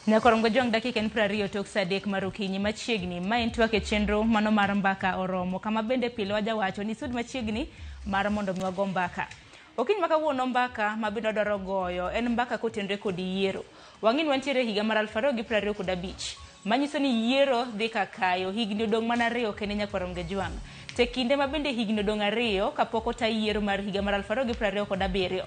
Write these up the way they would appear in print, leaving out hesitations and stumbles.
Nyakorongo jwang' dakika en 20 tok saa 3 mar okinyi machiegni. Ma en twak e chenro mano mar mbaka oromo kama bende pile wajawacho ni sud machiegni mar mondo mi wago mbaka. Okinyi ma kawuono mbaka ma bende wadwaro goyo en mbaka kotenore kod yiero. Wang'e ni wantiere e higa mar 2025 manyiso ni yiero dhi ka kayo higni odong' mana 2 kende Nyakwarom Gejwang'. Te kinde ma bende higni odong' 2 kapok ota yiero mar higa mar 2027.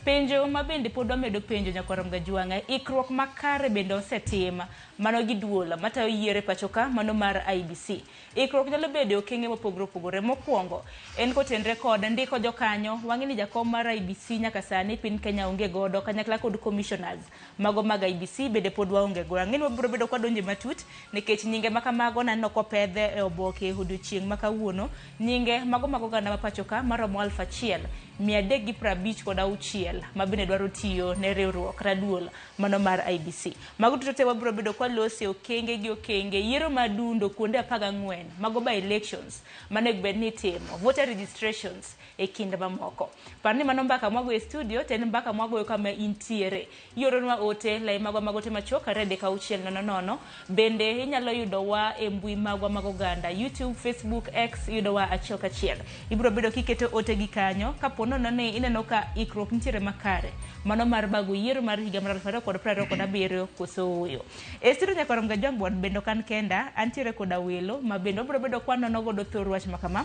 Penjo ma bende pod wamedo penjo Nyakwarom Gajwang', ikruok makare bende osetim mano gi duol matayo yiero e pacho ka mano mar IEBC. Ikruok nyalo bedo e okenge mopogore opogore. Mokwongo en kotenre kod ndiko jokanyo. Wang'e ni jakom mar IEBC nyaka sani piny Kenya onge godo kanyakla kod commissioners mago mag IEBC bende pod waonge godo. Ang'e ni wabiro bedo kwadonje matut nikech nyinge ma kamago naneno kopedhe e oboke odiochieng' ma kawuono. Nyinge mago mag oganda ma pacho ka maromo 1356 ma bende dwaro tiyo ne riwruok kata duol mano mar IEBC. Mago duto te wabiro bedo kwalose okenge gi okenge yiero madundo kuonde 14 mago by elections manego bed ni itimo voter registrations e kind mamoko. Par ni mano mbaka mwagoyo e studio to en mbaka mwagoyo kama intiere. Ioronwa ote lai magwa mag ote machuok 2 3 6 0 0. Bende inyalo yudowa e mbui magwa mag oganda YouTube, Facebook, X iyudowa achiel kachiel. Ibiro bedo kiketo ote gi kanyo kapo nono ni ineno ka ikruok nitiere makare mano mar bago yiero mar higa mar 2027 koso ooyo. E studio Nyakwarom Gajwang' Board bende ok an kenda, antiere koda welo ma bende wabiro bedo kwanono godo thor wach ma kama.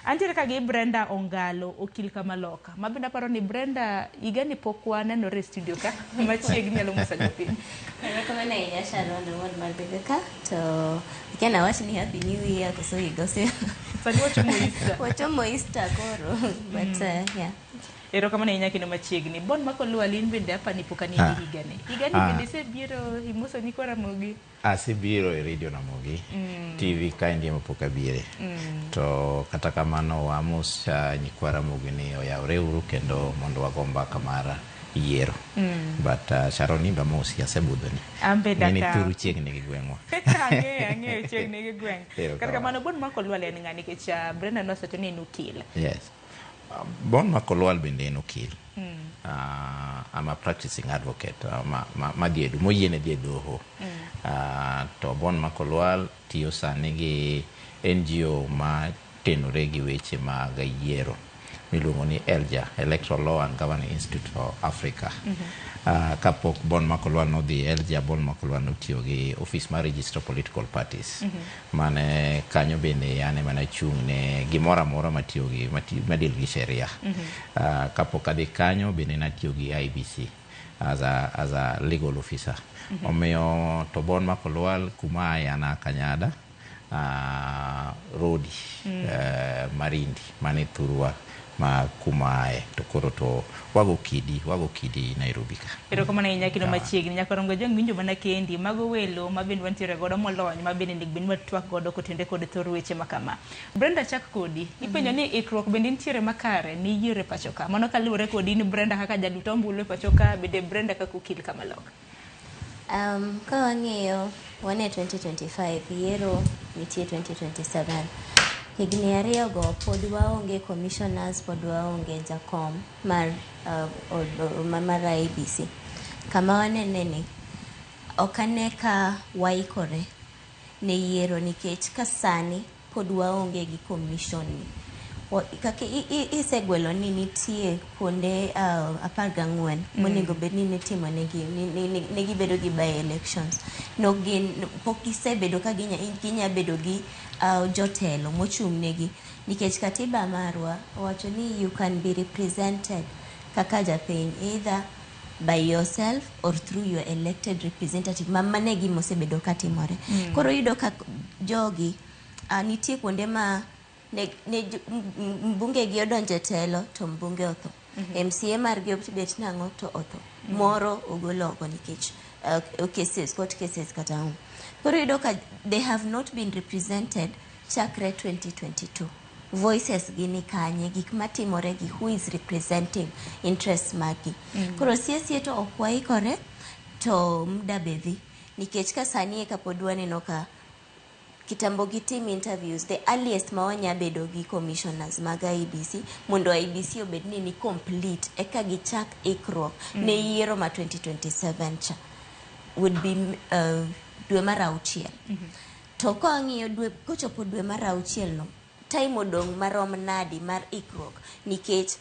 Antiere ka gi Brenda Ongalo, okil kamaloka. Ma bende aparo ni Brenda higani pok wanenore e studio ka machiegni nyalo mosa jopiny. Erokamano ahinya Sharon Owuon mar bedo ka to akia nawach ni happy new year koso higa ose Sani wachomo Easter. wachomo Easter koro but yeah. Erokamano ahinya kendo machiegni. Bon Makolwal in bende apani pok aneni higani. Higani bende isebiro imoso nyikwa Ramogi. Asebiro e Radio Ramogi TV kaendi ema pok abire. To kata kamano wamos nyikwa Ramogi ni oyawre uru kendo mondo wago mbaka mar yiero. But Sharon in be amosi asebudhoni. An be Ng'eni daka. thuru chiegni gi gweng'wa. Ang'eyo chiegni gi gweng'. Kata kamano Bon Makolwal en ng'a nikech Brenda nosewacho ni en okil. Yes. Bon Makolwal bende en okil. I'm a practicing advocate ma dhi e moyiene dhi e doho. To Bon Makolwal tiyo sani gi NGO ma tenore gi weche mag yiero miluongo ni ELGA, Electoral Law and Governance Institute for Africa. Kapok Bon Makolwal nodhi ELGA, Bon Makolwal notiyo gi office mar Register Political Parties. Mane kanyo bende an ema nachung' ne gimoro amora matiyo gi madeal gi sheria. Kapok adhi kanyo bende natiyo gi IEBC as a legal officer. Omiyo to Bon Makolwal kuma aye an a Kanyada, Rodi, Marindi, mane thurwa ma kuma aye to koro to wago kidi Nairobi ka. Erokamano ahinya kendo machiegni. Nyakwarom Gajwang' winjo mana kendi. Mago welo ma bende wantiere godo molony ma bende onego bed ni watwak godo kotenore kod thor weche ma kama. Brenda chak kodi. Ipenjo ni ikruok bende nitiere makare ni yiero e pacho ka. Mano kaluwore kodi in Brenda kaka jalut ombulu e pacho ka bende Brenda kaka okil kamaloka. Ka wang'iyo wan e 2025 yiero nitie 2027 higni 2 go pod waonge commissioners, pod waonge jakom mar mar IEBC. Kama wanene ni ok ane ka waikore ne yiero nikech ka sani pod waonge gi commission ni. Kaka isegwelo ni nitie kuonde 14 monego bed ni nitimo negi ne gibedo gi by elections no gin pok gisebedo ka ginya bedo gi jotelo mochung' negi nikech katiba marwa owacho ni you can be represented kaka japiny either by yourself or through your elected representative ma mano e gima osebedo katimore. Koro iyudo ka jogi nitie kuonde ma ne mbunge gi odonjo e telo to mbunge otho. MCA margi obet nang'o to otho. Moro ogol oko nikech cases, court cases kata ang'o. Koro iyudo ka they have not been represented chakre 2022. Voices gi ni kanye, gik matimore gi who is representing interests maggi. Koro sie sie to ok waikore to muda be dhi. Nikech ka sani eka pod waneno ka kitambo gitim interviews the earliest ma wanya bedo gi commissioners mag IEBC mondo IEBC obed ni complete eka gichak ikruok ne yiero ma 2027 cha. would be dwe mar auchiel. To kang'iyo dwe kochopo dwe mar auchiel no, time odong' marom nadi mar ikruok? Nikech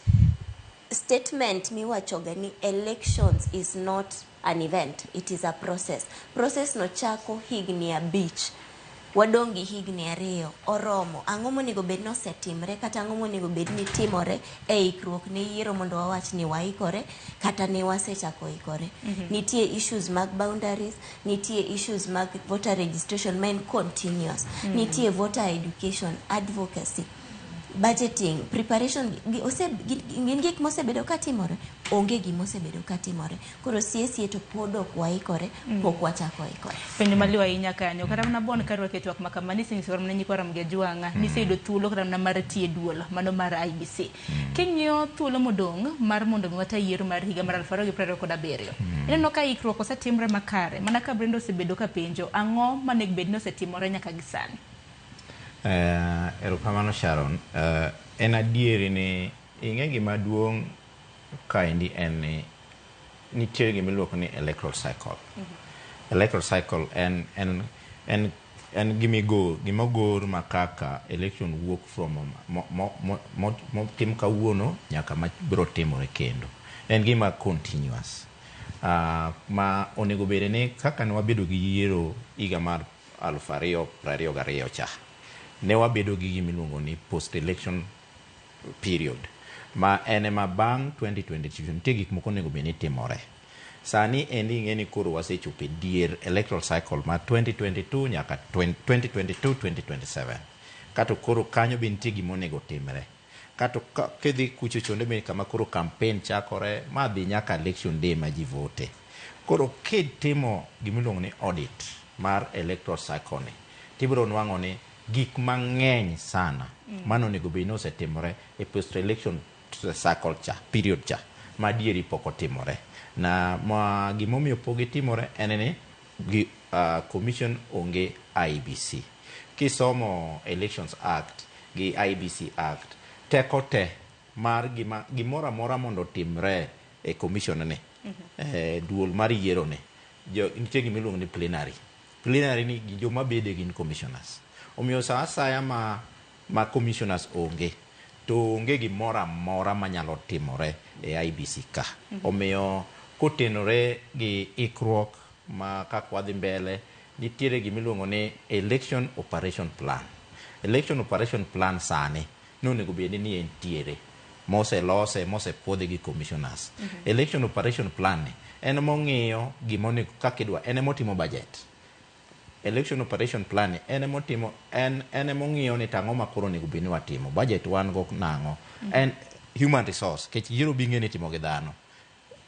statement miwachoga ni elections is not an event, it is a process. Process no chako higni 5. Wadong' gi higni 2 oromo. Ang'o monego bed ni osetimre kata ang'o monego bed ni timore e ikruok ne yiero mondo wawach ni waikore kata ne wasechako ikore. Nitie issues mag boundaries, nitie issues mag voter registration ma en continuous. Nitie voter education, advocacy, budgeting, preparation, gin gik mosebedo katimore, onge gima osebedo katimore. Koro sie to pod ok waikore, pok wachako ikore. Penjo maliw ahinya kanyo. Kata mana Bon karwake twak ma kama nisenyiso kata mana nyikwa Ramogi Ajwang'a, niseyudo thuolo kata mana mar tiyo e duol mano mar IEBC. King'iyo thuolo modong' mar mondo mi wata yiero mar higa mar 2027. Ineno ka ikruok osetimre makare, mana ka Brenda osebedo ka penjo, ang'o manego bed ni osetimore nyaka gi sani? Erokamano Sharon. En adieri ni ing'e gima duong' kaendi en ni nitie gima iluongo ni electoral cycle. Electoral cycle en gima ogor ma kaka election wuok from motim kawuono nyaka ma biro timore kendo. En gima continuous. Ma onego bed ni kaka ne wabedo gi yiero higa mar 2022 cha, ne wabedo gi gima iluongo ni post election period ma en ema bang' 2022 nitie gik moko onego bed ni timore. Sani endi ing'e ni koro wasechopo e dier electoral cycle mar 2022 nyaka 2022-2027. Kato koro kanyo be nitie gima onego timre. Kato kidhi kucho chonde be kama koro campaign chakore ma dhi nyaka election day ma ji vote. Koro kitimo gima iluongo ni audit mar electoral cycle ni, tibiro nwang'o ni gik mang'eny sana mano onego bed ni osetimore e post election cycle cha, period cha, ma adieri pok otimore. Na ma gimomiyo pok gitimore en ni gi, commission onge IEBC. Kisomo Elections Act gi IEBC Act, teko te mar gimoro amora mondo otimre e commission ni, duol mar yiero ni, nitie gima iluongo ni plenary. Plenary ni joma bede gin commissioners. Omiyo sa asaya ma commissioners onge, to onge gimoro amora manyalo timore e IEBC ka. Omiyo kotenore gi ikruok ma kaka wadhi mbele, nitiere gima iluongo ni election operation plan. Election operation plan sani nonego bed ni entiere moselose mosepuodhi gi commissioners. Election operation plan ni en mong'iyo gima onego kaka idwa, en emotimo budget. Election operation plan ni en emotimo, en emong'iyo ni tang'o ma koro onego bed ni watimo. Budget wan go nang'o? En human resource, kech yiero bi ng'e ni itimo gi dhano.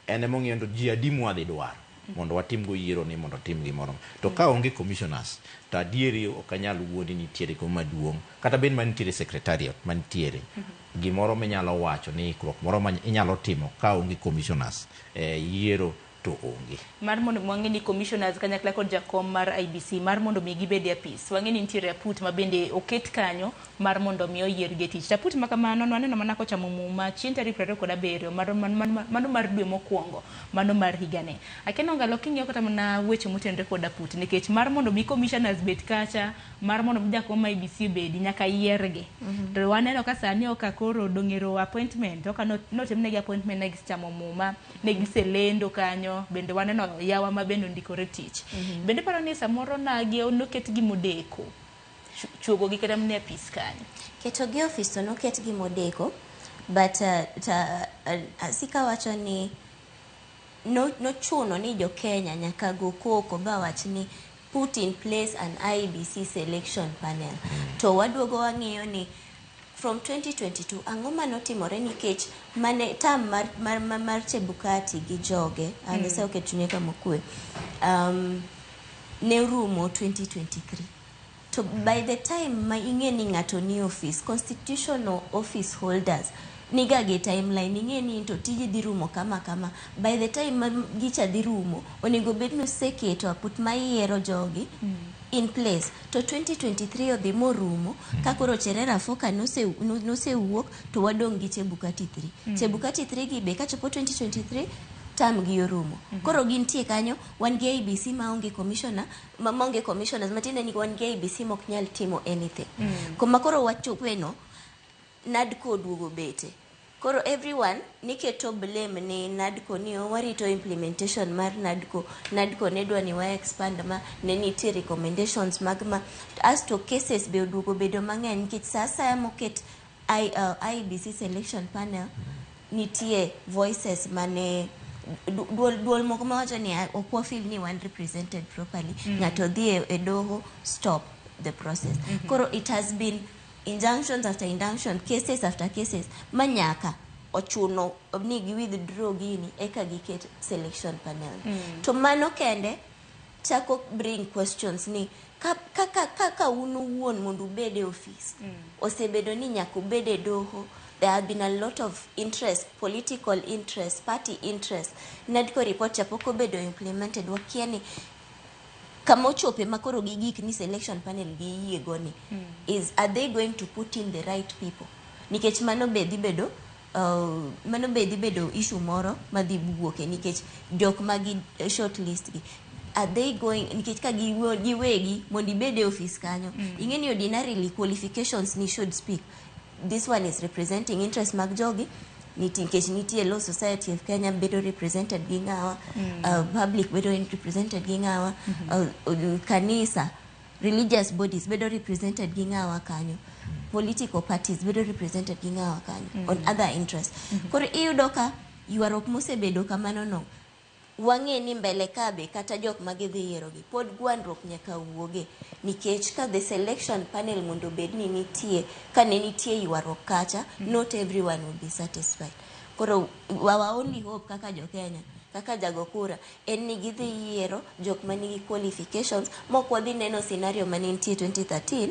En emong'iyo to ji adi mwadhi dwaro mondo watim go yiero ni mondo otim gimoro. To ka onge commissioners, to adieri ok anyal wuondi ni nitiere gima maduong', kata bed manitiere secretariat manitiere. Gimoro minyalo wacho ni ikruok moro ma inyalo timo ka onge commissioners, yiero to onge. Mar mondo wang'e ni commissioners kanyakla kod jakom mar IEBC mar mondo mi gibed e apis. Wang'e ni nitiere aput ma bende oket kanyo mar mondo mi oyiergi e tich. To aput ma kamano nwaneno mana kochamo muma chieng' tarik 27 mano mar dwe mokwongo mano mar higani. Akia Ongalo king'iyo kata mana weche motenore kod aput nikech mar mondo mi commissioners bet kacha, mar mondo mi jakom mar IEBC obedi nyaka yiergi. To waneno ka sani oka koro dong'ero appointment, oka notimnegi appointment ne gisechamo muma, ne giselendo kanyo, bende waneno yawa ma bende ondikore tich. Bende paro ni samoro nagi noketgi modeko, chuogo gi kata mana e apis kanyo. Keto gi ofis to noketgi modeko, but Asika wacho ni nochuno ni jo Kenya nyaka go koko ba wach ni put in place an IEBC selection panel. To waduogo wang'iyo ni from 2022 ang'o manotimore nikech mane term mar Chebukati gi joge, Nyasaye oket chunye kama okwe, ne orumo 2023. To by the time ma ing'e ni ng'ato ni office, constitutional office holders niga gi timeline, ing'e ni to tiji dhi rumo kama kama. By the time ma gicha dhi rumo, onego bed ni oseketo aput ma yiero jogi in place. To 2023 odhi morumo, ka koro Cherera Foka nosewuok to wadong' gi Chebukati 3. Chebukati 3 gi be kachopo 2023 term gi orumo. Koro gintie kanyo, wan gi IEBC maonge commissioner, maonge commissioners, matiende ni wan gi IEBC mok nyal timo anything. Kuma koro wachope no, NADCO oduogo bete. Koro everyone niketo blame ni NADCO ni warito implementation mar NADCO. NADCO ne dwa ni wa expand ma ne nitie recommendations mag ma asto cases be oduogo bedo mang'eny nikech sa asaya moket IEBC selection panel nitie voices mane duol moko mawacho ni, "Ah, ok wafeel ni wan represented properly." Ng'ato dhi e doho stop the process. Koro it has been injunctions after injunction, cases after cases, ma nyaka ochuno ni gi withdraw gini eka giket selection panel. To mano kende chako bring questions ni kaka un owuon mondo ubed e ofis osebedo ni nyaka ubed e doho. There have been a lot of interest, political interest, party interest. NADCO report cha pok obedo implemented. Wakia ni kama ochope ma koro gigik ni selection panel giyie go ni is, are they going to put in the right people? Nikech mano be dhi bedo issue moro madhi wuoke, nikech jok ma gi shortlist gi, are they going, nikech ka giwegi mondo ibed e ofis kanyo, ing'e ni ordinarily qualifications ni should speak. This one is representing interest mag jogi nikech nitie Law Society of Kenya bedo represented gi ng'awa, public bedo represented gi ng'awa, kanisa, religious bodies bedo represented gi ng'awa kanyo, political parties bedo represented gi ng'awa kanyo on other interests. Koro iyudo ka ywaruok mosebedo kamano no, wang'e ni mbele ka be kata jok ma gidhi yierogi pod gwandruok nyaka wuoge, nikech ka the selection panel mondo obed ni nitie, ka ne nitie ywaruok kacha, not everyone will be satisfied. Koro our only hope kaka jo Kenya, kaka jago kura, en ni gidhi yiero jok manigi qualifications mok wadhi neno scenario mane nitie 2013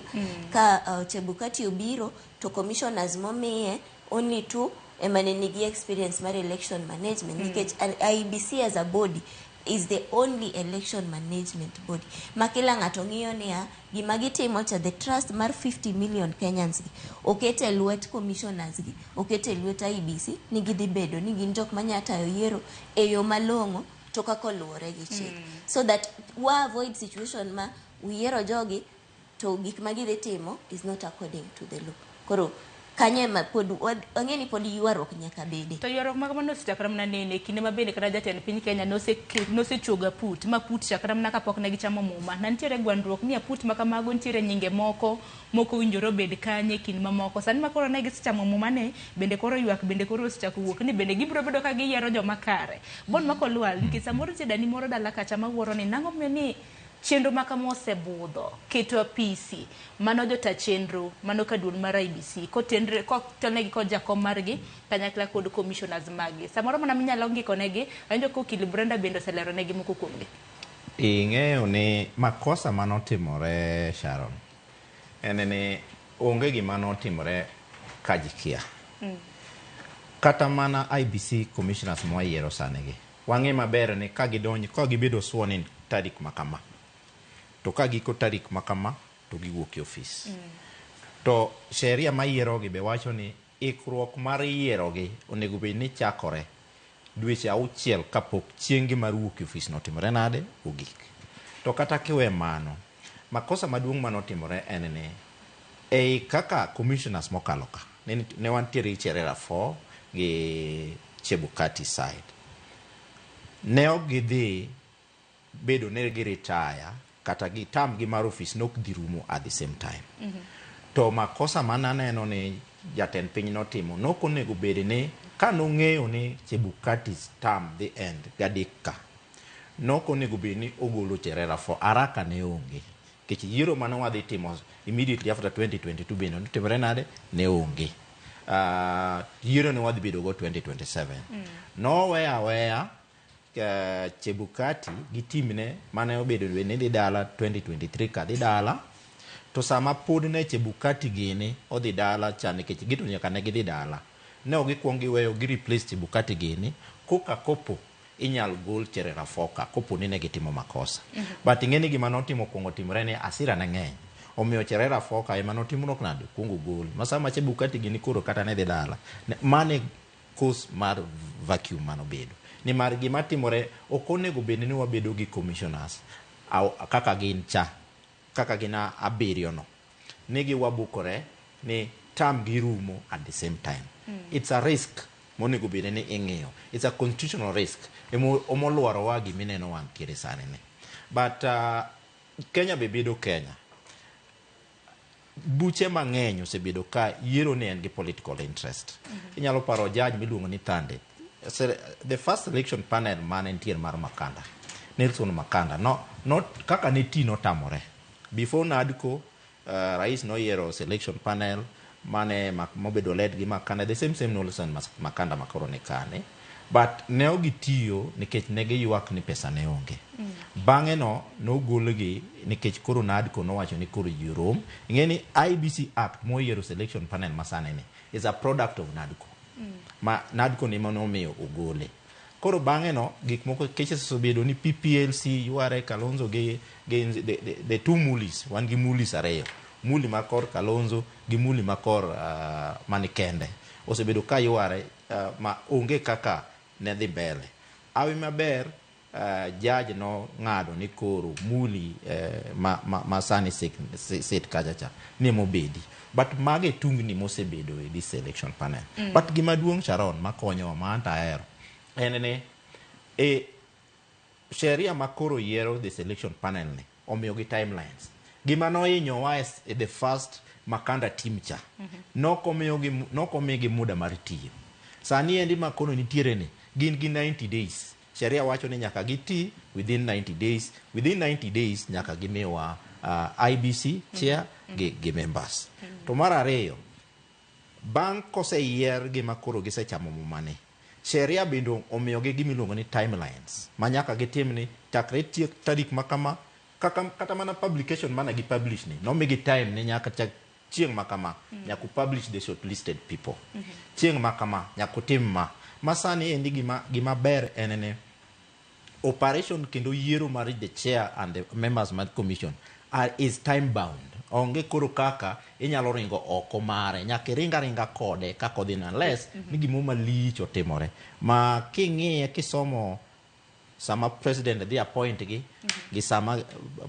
ka Chebukati obiro to commissioners momiye only two ema ne nigi experience mar election management, nikech IEBC as a body is the only election management body ma kila ng'ato ng'iyo niya gima gitimo cha, the trust mar 50 million Kenyans gi oket e lwet commissioners gi, oket e lwet IEBC ni gidhi bedo ni gin jok manya tayo yiero e yo malong'o to kaka oluwore gi chik, so that wa avoid situation ma uyiero jogi to gik ma gidhi timo is not according to the law. Koro kanyo ema pod wang'e ni pod ywaruok nyaka bede. To ywaruok mag mano osechakore mana nene kinde ma bende kata jatend piny Kenya nosechuogo aput ma aput chakre mana kapok ne gichamo muma na nitiere gwandruok ni aput ma kamago nitiere nyinge moko mok owinjore obed kanye kind mamoko. Sani ma koro ne gisechamo muma ne bende koro ywak bende koro osechako wuok ni bende gibiro bedo ka giyiero joma kare bon mako lwal, nikech samoro nitie dani moro dala kacha mawuoro ni nang'o momiyo ni chenro ma kama osebudho keto apisi mano jota chenro mano ka duol mar IEBC kotenre kotelnegi kod jakom margi kanyakla kod commissioners maggi samoro mana minyalo ngikonegi. Awinjo ka okil Brenda bende oselero negi moko kuomgi. Ing'eyo ni makosa manotimore, Sharon, en ni onge gima notimore ka ji kia. Kata mana IEBC commissioners mwayiero sani gi, wang'e maber ni ka gidonjo, ka gibedo sworn in tarik ma kama, to ka giko tarik ma kama to giwuok e ofis. To sheria mayierogi be wacho ni ikruok mar yierogi onego bed ni chakore dweche 6 kapok chieng'gi mar wuok e ofis notimore nade ogik. To kata kiwe mano, makosa maduong' manotimore en ni ei kaka commissioners mokalo ka ne wantiere gi Cherera 4 gi Chebukati side. Ne ok gidhi bedo ne gi retire kata gi term gi mar ofis nok dhi rumo at the same time. To makosa mananeno ni jatend piny notimo nok onego bed ni ka nong'eyo ni Chebukati's term dhi end gadek ka, nok onego bed ni ogolo Cherera 4 haraka ne onge. Nikech yiero mane wadhi timo immediately after 2022 bende notimore nade ne onge. Yiero ne wadhi bedo go 2027. Nowe aweya Chebukati gi timne mane obedo ni dhi dala 2023 ka dhi dala, to sama pod ne Chebukati gini odhi dala cha, nikech gito nyaka ne gidhi dala, ne ok gikwong giweyo gi replace Chebukati gini koka kopo inyal gol Cherera Foka kopo ni ne gitimo makosa. But ing'e ni gima notimo kuongo timore ni asira ne ng'eny, omiyo Cherera Foka ema notimruok nade kuongo gol ma sama Chebukati gini koro kata ne dhi dala. Mane cause mar vacuum manobedo. Nimar gima timore ok onego bed ni wabedo gi commissioners kaka gin cha, kaka gin abiriyo no. Ni giwabukore ni term gi rumo at the same time. It's a risk monego bed ni ing'iyo. It's a constitutional risk. Emoluorowa gimineno wantiere sani ni. But Kenya be bedo Kenya. Buche mang'eny osebedo ka yiero ni en gi political interest. Inyalo paro judge miluongo ni Thande. The first selection panel mane nitie mar Makanda, Nelson Makanda, no, not, kaka ne ti notamore. Before NADCO, rais noyiero selection panel mane mobedo led gi Makanda, the same same Nelson Makanda makoro ni kane. But ne ok gitiyo nikech ne giywak ni pesa ne onge. Bang'e no nogolgi nikech koro NADCO nowacho ni koro ji rom. Ing'e ni IEBC Act moyiero selection panel masani ni is a product of NADCO. Ma NADCO ni ema nomiyo ogole. Koro bang'e no gik moko cases osebedo ni PPLC yware Kalonzo gi the two Mulis, wan gi Mulis ariyo. Muli ma kor Kalonzo gi Muli ma kor mani kende. Osebedo ka yware ma onge kaka ne dhi mbele. Hawi maber judge no ng'ado ni koro Muli ma sani sit kacha cha ni mobedi. But mage tungni mosebedo e this selection panel. But gima duong' Sharon makonyowa ma anto ahero en ni e sheria ma koro yiero the selection panel ni omiyo gi timelines. Gima nohinyowa e the first Makanda team cha nokomigi muda mar tiyo. Sani endi ma koro nitiere ni gin gi 90 days. Sheria wacho ni nyaka giti within 90 days. Within 90 days nyaka gimiwa IEBC chair gi members. To mar ariyo, bang' koseyier gima koro gisechamo mumani, sheria bende omiyogi gimiluongo ni timelines ma nyaka gitim ni chakre tiek tarik ma kama kaka kata mana publication mana gi publish ni nomigi time ni nyaka chak chieng' ma kama nyaka publish the shortlisted people chieng' ma kama nyaka utim ma ma sani endi gima ber en ni operation kendo yiero mar the chair and the members mar commission is time bound. Onge koro kaka inyalo ringo oko mare, nyaka iring aringa kode kaka odhi unless ni gimoro malich otimore ma king'iye kisomo sama president dhi appoint gi sama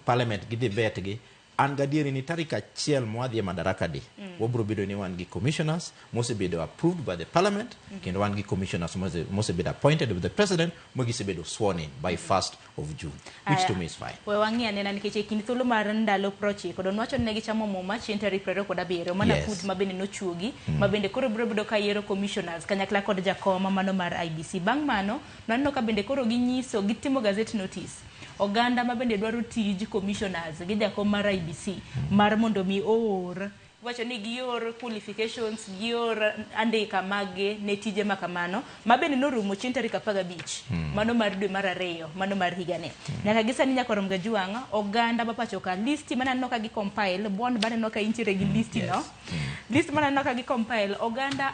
parliament gidhi vet gi. An gadieri ni tarik 1 mwadhi e Madaraka Day wabiro bedo ni wan gi commissioners mosebedo approved by the parliament kendo wan gi commissioners mosebedo appointed by the president ma gisebedo sworn in by 1st of June, which to me is fine. We wang'i anena nikech e kind thuolo mar ndalo 90 to nwacho ni ne gichamo muma chieng' tarik 27 mana kut ma bende nochuogi ma bende koro biro bedo ka yiero commissioners kanyakla kod jakom mano mar IEBC. Bang' mano nwaneno ka bende koro ginyiso gitimo gazette notice oganda ma bende dwaro tij commissioners gi jakom mar IEBC mar mondo mi oor iwacho ni gior qualifications, gior andika maggi ne tije ma kamano ma bende norumo chieng' tarik 15 mano mar dwe mar ariyo mano mar higani. Nyaka gi sani nyakorom Gajuang' oganda ma pacho ka listi mananeno ka gi compile bond baneno ka intiere gi listi no list mananeno ka gi compile oganda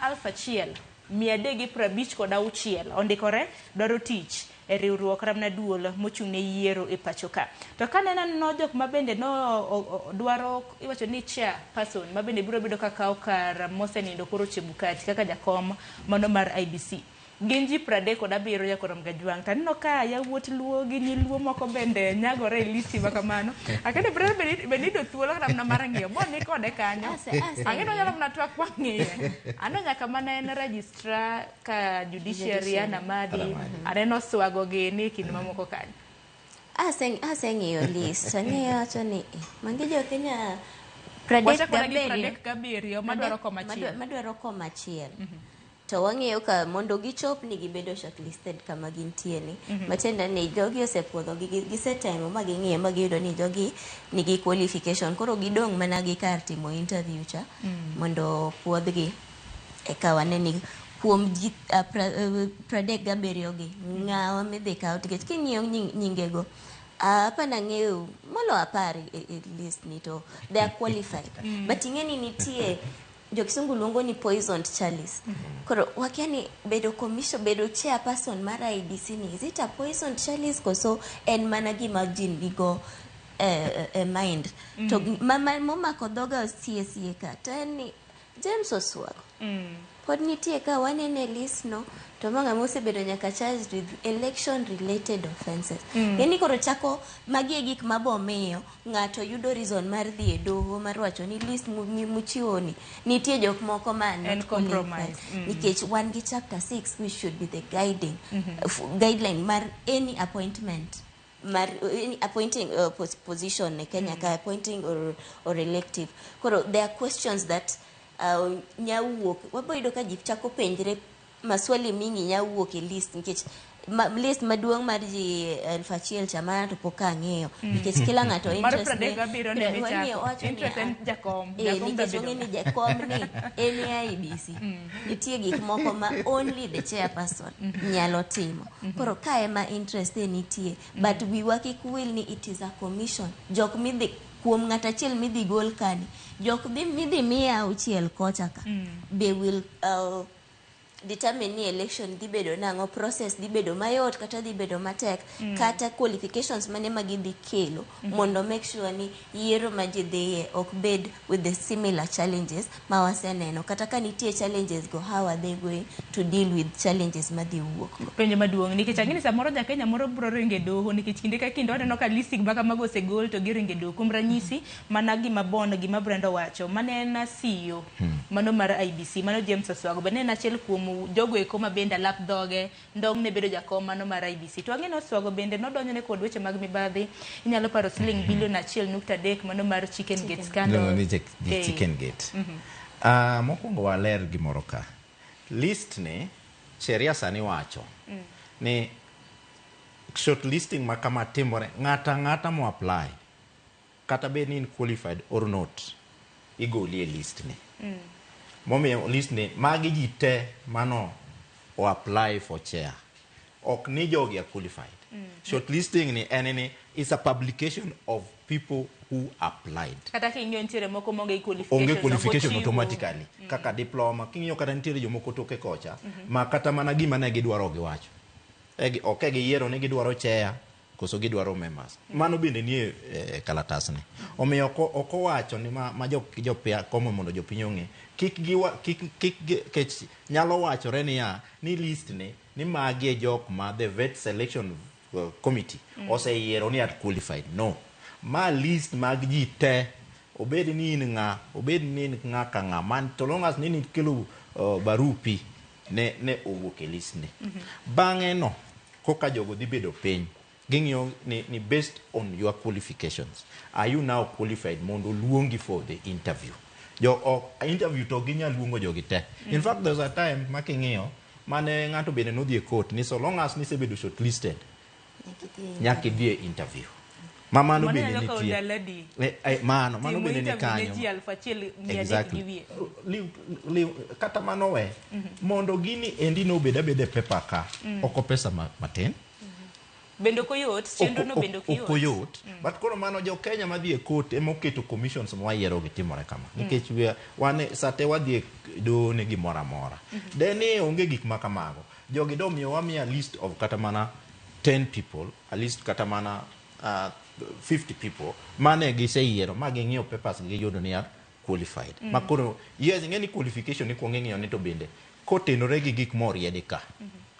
1356 ondikore dwaro tich e riwruok Ramna Duol mochung' ne yiero e pacho ka. To kaneno no jok ma bende no dwaro iwacho ni chair person ma bende biro bedo ka kawo kar mosenindo koro Chebukati kaka jakom mano mar IEBC. Gin ji 37 nyakorom Gajwang'. To aneno ka yawuot Luo gi nyi Luo moko bende nyagore e listi ma kamano. Akende bende iyudo thuolo kata mana mar ng'iyo. Bo ni kode kanyo. Ang'e ni wanyalo mana twak wang'iye. Aneno nyaka mana en registrar ka judiciary Judiciary. Anna Amadi. Anna Amadi. Aneno swago gini e kind mamoko kanyo. Aseng'iyo list ang'iyo awacho ni eh, magi jo Kenya 37. Wachako mana gi 37 madwaro koma achiel. Madwaro koma achiel to wang'iyo ka mondo gichop ni gibedo shortlisted kama gintie ni matiende ni jogi osepuodhogi gisetemo ma ging'iyo ma giyudo ni jogi nigi qualification koro gidong' mana gi kar timo interview cha mondo puodhgi eka wane ni kuom ji 37 gi ng'awa midhi kaw nikech king'iyo nyingego hapana ng'eyo molo 10 e list ni to they are qualified but ing'e ni nitie jo kisungu luongo ni poisoned chalice. Koro wakia ni bedo commission, bedo chairperson mar IEBC ni, is it a poisoned chalice koso en mana gima ji nigo e mind to momako dhoga sie sie ka to en ni James Oswago. Pod nitie ka wanene list no to ma ng'ama osebedo nyaka charged with election related offences. Yani koro chako magi e gik mabomiyo ng'ato yudo reason mar dhi e doho mar wacho ni list muchiwo ni nitie jok moko ma En not qualified. compromise. Nikech wan gi chapter 6 which should be the guiding guideline mar any appointment mar any appointing position e Kenya ka appointing or elective. Koro there are questions that nyawuok wabo yudo ka ji chako penjre maswali mingi nyawuok e list nikech list maduong' mar ji 1000 cha mana to pok ang'eyo nikech kila ng'ato Mar interest ne 37 ne michako. wacho ni, Interest en jakom. Eh, Jakom nikech dwa ong'e bedo ni jakom ni en e IEBC. Nitie gik moko ma only the chairperson nyalo timo. Koro ka ema interest e nitie, but wiwa kik wil ni it is a commission. Jok midhi kuom ng'at achiel midhi gol kani, jok midhi miye auchiel kocha ka, be will determine ni election dhi bedo nang'o, process dhi bedo mayot kata dhi bedo matek, kata qualifications mane ma gidhi kelo mondo make sure ni yiero ma ji dhiye ok bed with the similar challenges ma waseneno. Kata ka nitie challenges go, how are they going to deal with challenges madhi wuok go? Penjo maduong' nikech ang'e ni samoro ja Kenya moro biro ringo e doho nikech kinde ka kinde waneno ka listing ma kamago osegol to giringo e doho. Kuom ranyisi mana gima Bon gima Brenda owacho mane en CEO mano mar IEBC mano James Oswago bende en achiel kuom jogo eko ma bende alap dhoge ndong' ne bedo jakom mano mar IEBC. To ang'e ni Oswago bende nodonjone kod weche mag mibadhi. Inyalo paro siling bilion 1.3 mano mar Chicken Gate scandal. Iluongo ni Chicken Gate. Mokwongo waler gimoro ka. List ni sheria sani wacho ni shortlisting ma kama timore ng'ata ng'ata mo apply kata bed ni in qualified or not igoli e list ni. Momiyo list ni magi ji te mano o apply for chair ok ni jogi are qualified. Shortlisting ni en ni is a publication of people who applied. Kata king'iyo nitiere moko maonge gi qualifications. Onge qualification ok ochiwo. automatically. Kaka diploma king'iyo kata nitiere jomoko toke kocha ma kata mana gima ne gidwaro ok giwacho. Ok e giyiero ni gidwaro chair koso gidwaro members. Mano bende nie kalatasni. Omiyo ok owacho ni ma komo mondo jopiny ong'e. Kik giwa, kik, kik gi, kech nyalo wachore niya ni list ni ni magi e jok ma the vet selection committee oseyiero ni are qualified. No. Ma list mag ji te, obed ni in ng'a, obed ni in ng'a ka ng'a, man to long as ni nikelo barupi ne owuok e list ni. Bang'e no koka jogo dhi bedo piny, ging'iyo ni based on your qualifications, are you now qualified mondo luongi for the interview? Jo ok interview to ginya luongo jogi te. In fact there's a time ma king'iyo mane ng'ato bende nodhi e court ni so long as nisebedo shortlisted nyaka idhi e interview. Ma mano Mano bende nyalo kawo nitie. ndalo adi? Mano Timo bende ni interview ne kanyo. ji 1300 Exactly. gi wiye. Kata mano we, mondo gini endi nobed abeda e paper ka, oko pesa matin. Bende ok oyot, chenro no bende ok Ok oyot. But koro mano jo Kenya madhi e court ema oketo commissions ma wayiero gi timore kama. Nikech wan sate wadhi e doho ne gimoro amora. De ni onge gik ma kamago. Jogi do miyo wamiya list of kata mana 10 people, at least kata mana 50 people mane giseyiero ma ging'iyo papers gi giyudo ni are qualified. Ma koro yes, ing'e ni qualification ikuongo ing'iyo ni to bende kotenore gi gik moriedi ka.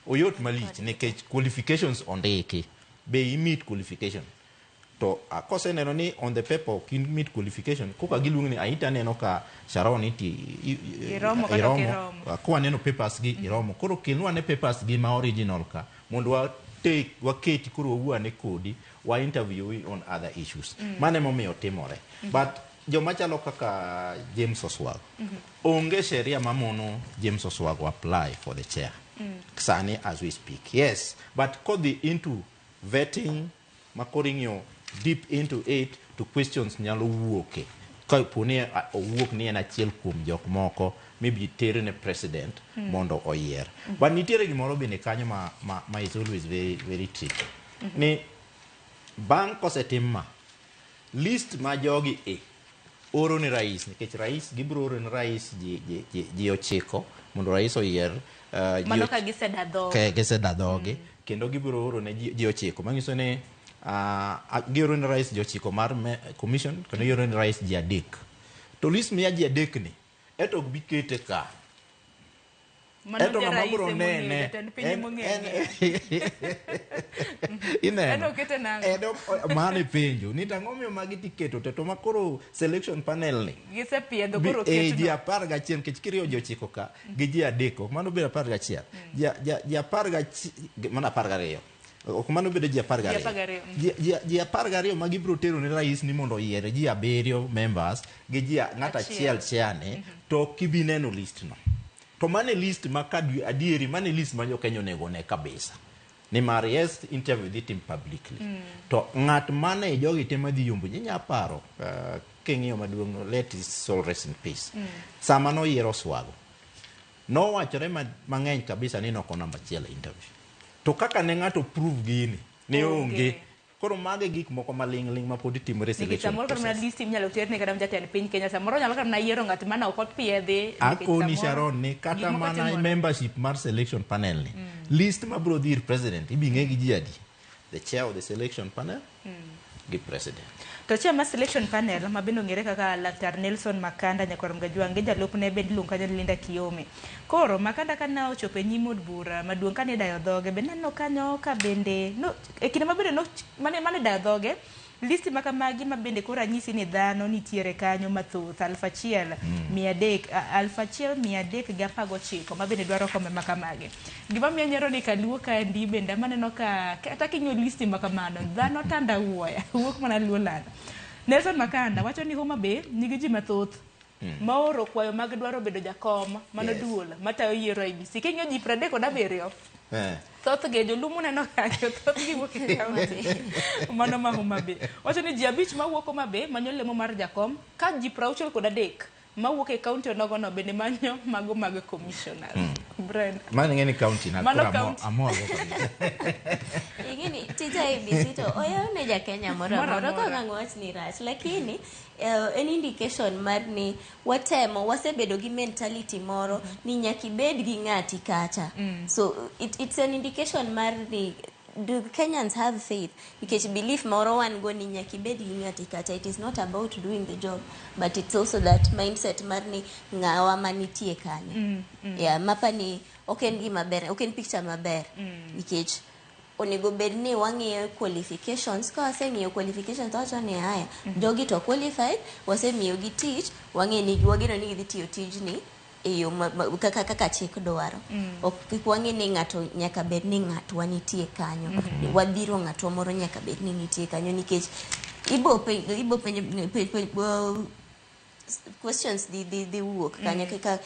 Oyot malich nikech qualifications ondiki. Be i meet qualification? To koseneno ni on the paper ok in meet qualification, koka giluongi ni aita aneno ka Sharon iti Iromo kata ok iromo. Kwa neno papers gi iromo. Koro kelnwa ne papers gi ma original ka mondo wa take waketi koro wawuo ane kodi, wa interview on other issues. Mano emomiyo timore. But joma chalo kaka James Oswago, onge sheria mamono James Oswago apply for the chair. Sani as we speak. Yes, but kodhi into vetting ma koro ing'iyo deep into it to questions nyalo wuoke. Ka po ni owuok ni en achiel kuom jok moko maybe tere ne president mondo oyier. But nitiere gimoro bende kanyo ma is always very, very tricky. Ni bang' kosetim ma, list ma jogi e oro ne rais, nikech rais gibiro oro ne rais ji 9 mondo rais oyier, ji Mano ka giseda dhogi. Ka giseda dhogi, kendo gibiro oro ne ji 9, manyiso ni, gioro ne rais ji 9 mar commission, kendo gioro ne rais ji 3. To list miya ji 3 ni, eto ok bi kete ka. Mano Ento ng'ama jarais biro ema ong'eyo, nene jatend piny ema ong'eyo. Ineno? En okete nang'o? En mano e penjo ni to ang'o miyo magi tiketo te to ma koro selection panel ni Gisepiedho Bi- koro eh, ji oketno. 11 nikech kiriwo ji 9 ka gi ji 3 ok mano bedo 11 ji mano 12 ok mano bedo ji 12 Ji 12, Ji 12 ma gibiro tero ne rais ni mondo oyier ji 7 members gi ji ng'ato Achiel. achiel chair to ok ibi neno list no. To mano e list ma ka adieri mano e list ma jo-Kenya onego one kabisa. Nimar yes interview dhi tim publicly. To ng'at mane jogi te madhi yombo ji inya paro king'iyo maduong' let his soul rest in peace. Sama noyiero Oswago nowachore mang'eny kabisa ni noko namba achiel e interview. To kaka ne ng'ato prove gini ne onge. Koro mago e gik moko maling' ling' ma pod timore e Nikech selection samoro kata mana process. list inyalo terne kata jatend piny Kenya samoro nyalo kata mana yiero ng'at mane ok opiedhi. Nikech Akoni samoro Sharon ni gik kata moko mana timore. membership mar selection panel ni list mabiro dhi ir president ibi ng'e gi ji adi? The chair of the selection panel gi president. To chair mar selection panel ma bende ong'ere kaka Laktar Nelson Makanda nyakwar Mgajwang' gi jalupne bende iluongo kanyo ni Linda Kiome. Koro Makanda kane ochopo e nyim od bura maduong' kane idayo dhoge bende naneno kanyo ka bende no, e kinde ma bende no, mane idayo dhoge listi ma kamagi ma bende koro anyisi ni dhano nitiere kanyo mathoth 1319 ma bende dwaro kombe ma kamagi. Gima miyo nyiero ni kaluo kaendi bende ema aneno ka kata king'iyo listi ma kamano dhano tanda wuoya wuok mana luo lando. Nelson Makanda wacho ni Homa Bay nigi ji mathoth maoro kwayo mag dwaro bedo jakom mano duol matayo yiero IEBC. King'iyo ji 37 thothgi jolumo neno kanyo thothgi wuok e kaunti mano ma Homa Bay. Wacho ni ji 5 mawuok Homa Bay manyo lemo mar jakom ka ji 63 mawuok e kaunti onogono bende manyo mago mag commissioners. Brenda. Mano ing'e ni kaunti na Mano koro kaunti. amor go kabisa. Ing'eni tij IEBC to oyaw ne ja Kenya moro Moro amora amora. ok ang' wach ni rach lakini en indication mar ni watemo wasebedo gi mentality moro ni nyaka ibed gi ng'ati kacha. So it's an indication mar ni do Kenyans have faith nikech belief moro wan go ni nyaka ibed gi ng'ati kacha. It is not about doing the job but it's also that mindset mar ni ng'awa manitie kanyo. Yeah, mapa ni ok en gima ber, ok en picture maber nikech onego bed ni wang'iyo qualifications. Ka waseng'iyo qualifications to wacho ni haya jogi to qualified, wasemiyogi tich, wang'e ni wageno ni gidhi tiyo tijni e yo kaka chik dwaro. Ok kik wang'e ni ng'ato nyaka bed ni ng'atwa nitie kanyo. Wadhiro ng'atwa moro nyaka bed ni nitie kanyo nikech ibo penjo questions dhi wuok kanyo kaka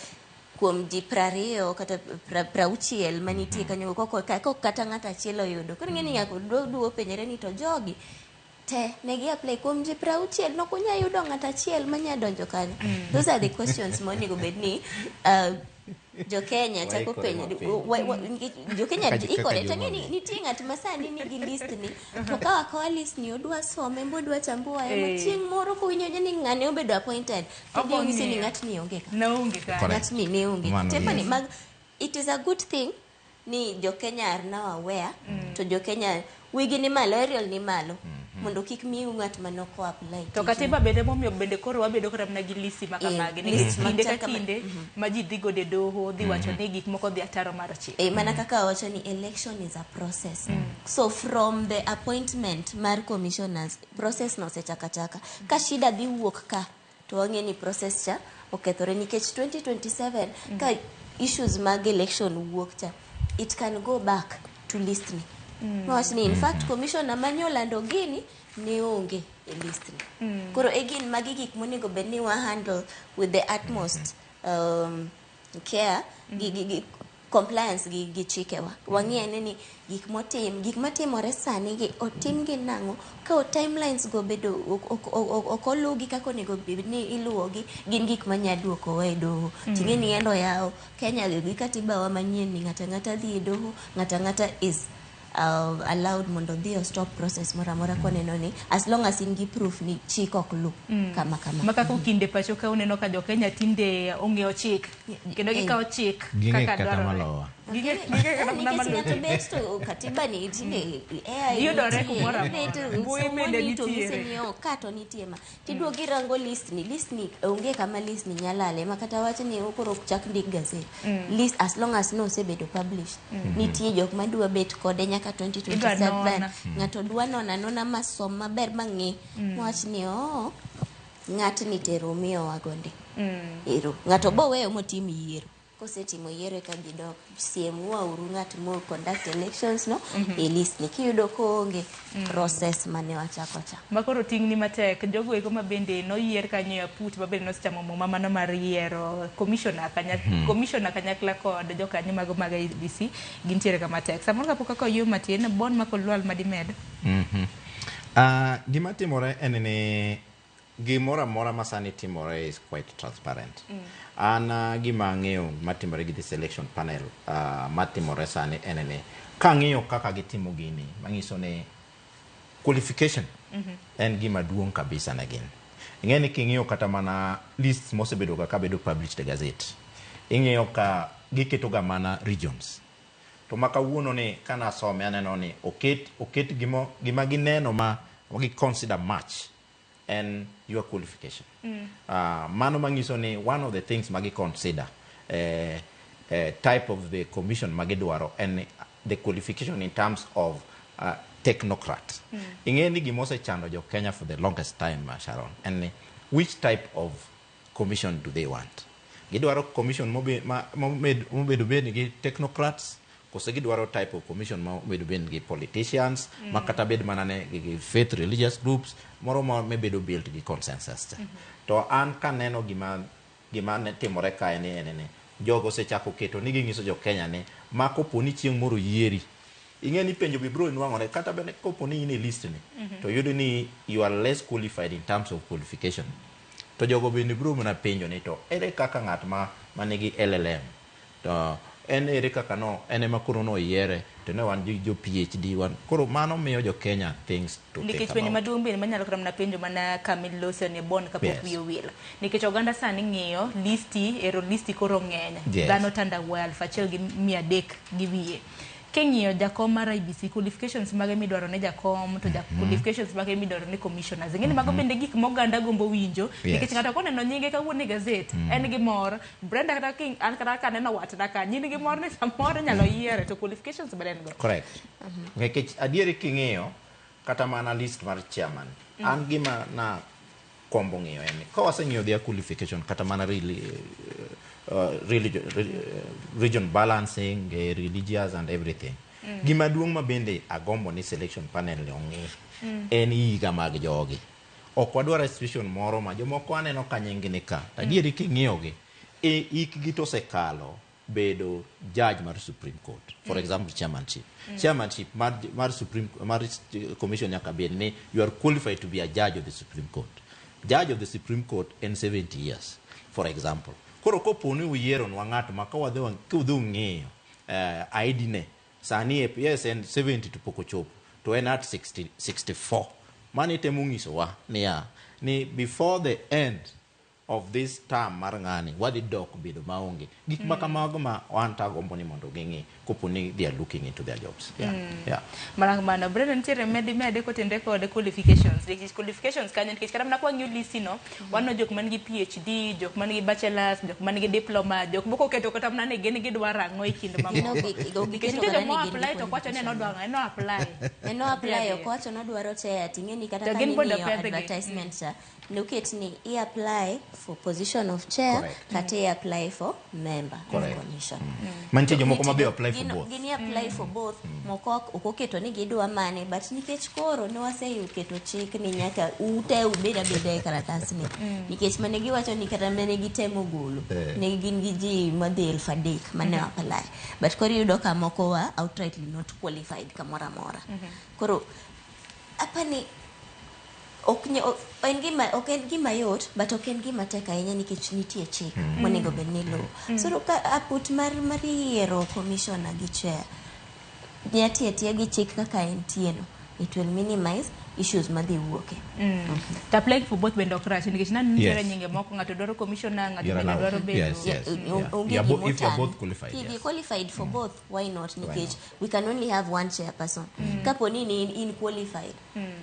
kuom ji 20 kata 60 manitie kanyo koko kata ng'ato achiel oyudo. Koro ing'e ni nyaka duo penjore ni to jogi te ne gi apply kuom ji 60 nok unya yudo ng'ato achiel manya donjo kanyo. Those are the questions monego bed ni jo Kenya chako Waikore penjo. mapiyo. Jo Kenya Kaka ikore to joma ng'e ni nitie ng'at ma sani nigi list ni to ka akawa list ni odwa some bodwa chambua ema chieng' moro kowinjo ni ng'ane obedo appointed to Obo odhi onyisi ni ng'iyo. ng'atni onge ka. Ne onge kanyo. Correct. Ng'atni ne onge. Mano Tepa ni yes. mag it is a good thing ni jo Kenya are now aware to jo Kenya wigi ni malo, aerial ni malo mondo kik miu ng'at manoko apply To tijni. katiba bende momiyo bende koro wabedo kata mana gi listi ma kamagi nikech list kinde machal ka kama- kinde ma ji dhi godo e doho dhi wacho ni gik moko dhi ataro mar chik. Mana kaka wacho ni election is a process. So from the appointment mar commissioners, process no osechaka chaka. Ka shida dhi wuok ka, to wang'e ni process cha okethore nikech 2027 ka issues mag election wuok cha, it can go back to list ni. Mawach ni in fact commissioner mane olando gini ne onge e list ni. Koro again magi gik monego bed ni wa handle with the utmost care gi compliance gi chikewa. Wang'i ane ni gik motim, gik matimore sani gi otim gi nang'o, ka timelines go bedo ok oluwgi kaka onego bed ni iluwogi, gin gik manya duokowa e doho. Ting'e ni endo yawo Kenya gi katiba wa manyien ni ng'ata ng'ata dhi e doho, ng'ata ng'ata is allowed mondo odhi o stop process moro amora koneno ni as long as in gi proof ni chik ok lu kama kama. Ma kaka kinde pacho ka uneno ka jo Kenya tinde ong'eyo chik kendo gikawo chik Ging'e kaka kata dwarore. malowa. Gige kata mana Nikech malucho. ng'ato bet to katiba ni tinde AI Yudore nitie, kumoro amora. bet Mbui bende somoni to nitiere. ng'ise ni oh, ka to nitie ma tiduogo irango list ni list ni onge kama list ni nyalale ma kata wach ni koro ok chak ndik gazet list as long as nosebedo published nitie jok madwa bet kode nyaka Idwa 2027 nona. ng'ato dwa nona nona masom maber mang'e mawach ni oh ng'atni tero miyowa gonde ero ng'ato boweyo motim yiero kosetimo yiero eka gidok siemwa uru ng'at mo conduct elections no e list ni kiyudo koonge process mane wachako cha Makoro ting'ni matek jogo eko ma bende noyier kanyo e aput ma bende nosechamo muma mano mar yiero commissioner kanya, commissioner kanyakla kod jokanyo mago mag IEBC gintiere kama tek samoro kapok kaka oyuo matin bon makolwal madimed. Gima timore en ni gimoro amora ma sani timore is quite transparent. An gima ang'eyo matimore gi the selection panel matimore sani en ni kang'iyo kaka gitimo gini manyiso ni qualification en gima duong' kabisa ne gin. Ing'e ni king'iyo kata mana lists mosebedo ga kabedo published e gazette, ing'iyo ka giketo ga mana regions. To ma kawuono ni kanasome aneno ni oket gima gineno ma gi consider much en your qualification. Mano manyiso ni one of the things ma gi consider type of the commission ma gidwaro en the qualification in terms of technocrat. Ing'e ni gima osechando jo Kenya for the longest time, Sharon, en ni which type of commission do they want? Gidwaro commission mobedo bed gi technocrats kose gidwaro type of commission ma obedo bed gi politicians ma kata bed mana ne gi faith religious groups moro ma mebedo built gi consensus cha. To an kaneno gima ne timore kae ni en ni jogo osechako keto ni ging'iso jo Kenya ni ma kopo ni chieng' moro yieri ing'e ni penjo be biro nwang'ore kata bende kopo ni in e list ni to yudo ni you are less qualified in terms of qualification to jogo bende biro mana penjo ni to ere kaka ng'at ma manigi LLM to en ere kaka no en ema koro noyiere to ne wan jo PhD wan koro mano miyo jo Kenya things to think Nikech penjo about. maduong' bende manyalo kata mana penjo mana kamiloso ne bon kapok wiye owil nikech oganda sani ng'iyo listi ero listi koro ng'eny dhano tandawuoya 1300 gi wiye king'iyo jakom mar IEBC qualifications mage midwaro ne jakom to qualifications mage midwaro ne commissioners ing'e ni mago bende gik ma oganda gombo winjo nikech ng'ato koneno nyinge kawuono e gazet en gi mor Brenda kata king an kata kaneno watna ka nyin gi mor ni samoro inyalo yiere to qualifications bende en go. Correct. Nikech adieri king'iyo kata mana list mar chairman an gima na kombo ng'iyo en ni ka waseng'iyo their qualification kata mana really, region balancing, religious and everything. Gima duong' ma bende agombo ni selection panel ni ong'i en higa mag jogi. Ok wadwar situation moro ma jomoko aneno ka nying ni ka. Adieri king'iyo gi e hikgi to osekalo bedo judge mar Supreme Court. For example, chairmanship. Chairmanship mar Supreme mar commission nyaka bed ni you are qualified to be a judge of the Supreme Court. Judge of the Supreme Court en 70 years, for example. Koro kopo ni uyieronwa ng'at ma ka udhi ung'iyo ID ne sani yes en 70 to pok ochopo to en at 60, 64. Mano itemo nyisowa niya ni before the end of this term mar ng'ani wadhi dok bedo maonge gik ma kamago ma wan to agombo ni mondo ging'i kopo ni they are looking into their jobs. Yeah. Mana mano Brenda nitiere mede kotenre kod qualifications nikech qualifications kanyo nikech kata mana kwang'iyo list no waneno jok man gi PhD jok man gi bachelors jok man gi diploma jok moko oketo kata mana ni gin gidwaro ang'o e kind mamoko nikech nitie jok mo apply to kwacho ni en odwaro ang'o en o apply en o apply ok owacho nodwaro chair ting'e ni kata To ka gin bondo ning'iyo pedhgi. advertisement cha noket ni i apply for position of chair Correct. kata i apply for member of Correct. commission. Mantie jomoko ma be apply for both. Gini apply for both moko ok oketo ni gidwa mane but nikech koro ne waseketo chik ni nyaka ute ubed abeda e karatasni nikech mane giwacho ni kata mane gitemo golo ne gin gi ji madhi 3000 mane apply but koro iyudo ka moko wa outrightly not qualified kamoro amora. Koro apani ok en gima yot but ok en gima tek ahinya nikech nitie chik monego bed ni iluwo. So ka aput mar yiero commissioner gi chair nyatiyo atiya gi chik kaka entie no. It will minimize issues madhi wuoke. To applying for both bende ok rach nikech naneno nitiere Yes. nyinge moko, ng'ato dwaro commissioner, ng'ato You're bende allowed. dwaro bedo. Yes, yes. Yeah. Onge You're gima if you're otan. both qualified, If yes. you're qualified for both, why not? Why Nikech not? we can only have one chairperson. Kapo ni in qualified,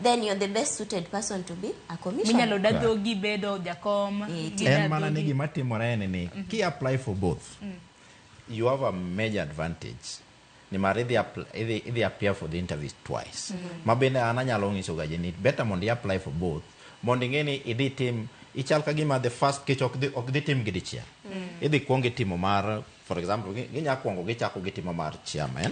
then you're the best suited person to be a commissioner. Minyalo da dhogi bedo jakom. Gida En mana ni dhogi. gima timore en ni ki apply for both, you have a major advantage nimar idhi appear for the interviews twice. Ma bende an anyalo nyiso ga ji ni better mondo i apply for both mondo ing'e ni idhi tim ichal ka gima the first kech ok dhi tim gi dichiel. Idhi kuong itimo mar, for example, ginya kuongo gichako gitimo mar chairman,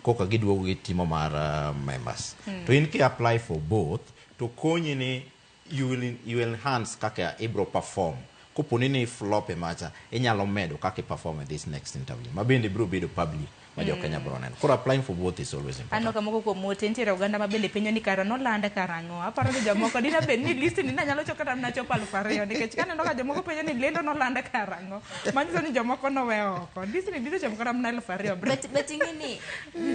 koka giduogo gitimo mar members. To in ki apply for both to konyi ni you will enhance kaka ibro perform. Koponi ni flop e macha, inyalo medo kaka i perform e this next interview ma bende biro bedo public ma jo Kenya biro neno. Koro applying for both is always important. Aneno ka moko kuom ote nitiere oganda ma bende penjo ni kara nolande karang'o. Aparo ni jomoko dina bed ni list ni nanyalo chopo kata mana chopo 2000, nikech kaneno ka jomoko penjo ni lendo nolande karang'o, manyiso ni jomoko nowe oko. List ni biro chopo kata mana 2000. But ing'e ni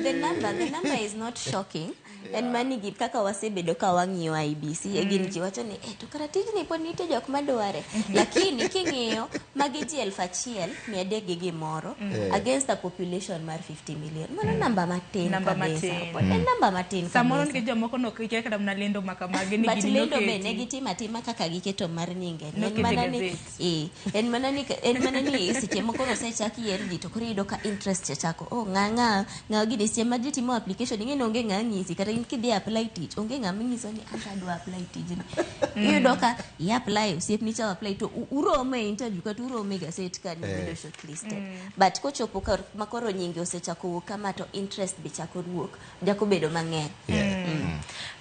the number is not shocking. En mani gi kaka wasebedo ka wang'iyo IEBC, gin ji wacho ni to kara tijni pod nitie jok madware, lakini king'iyo magi ji 1300 gi gimoro against a population mar 50 million, mano namba matin Namba kabisa. matin. Pod en namba matin Samoro kabisa. nikech jomoko nokia kata mana lendo ma kamagi ni But gini lendo be noketi. ne gitimo atima kaka giketo mar nyinge ni. En Nokete mana ni gazet. En mana ni seche moko osechak yier ji to koro iyudo ka interest cha chako, oh, ng'a ng'a ng'a gini. Seche ma ji timo application, ing'e ni onge ng'a ng'isi, kata in kidhi apply tich, onge ng'ama ng'iso ni anta adwa apply tijni. Iyudo ka i apply, osiepni cha apply, to uromo e interview kata uromo e gaset ka ni bedo shortlisted. But kochopo kar ma koro nyinge osechako wuok kama, to interest be chako wuok, chako bedo mang'eny.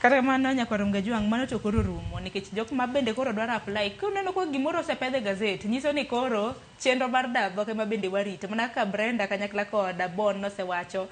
Kata kamano, nyakwar Mgajwang', mano to koro rumo nikech jok ma bende koro dwaro apply, kuneno ka gimoro osepedh e gazet, nyiso ni koro chenro mar dadhoke ma bende warito mana kaka Brenda kanyakla kod Bon nosewacho.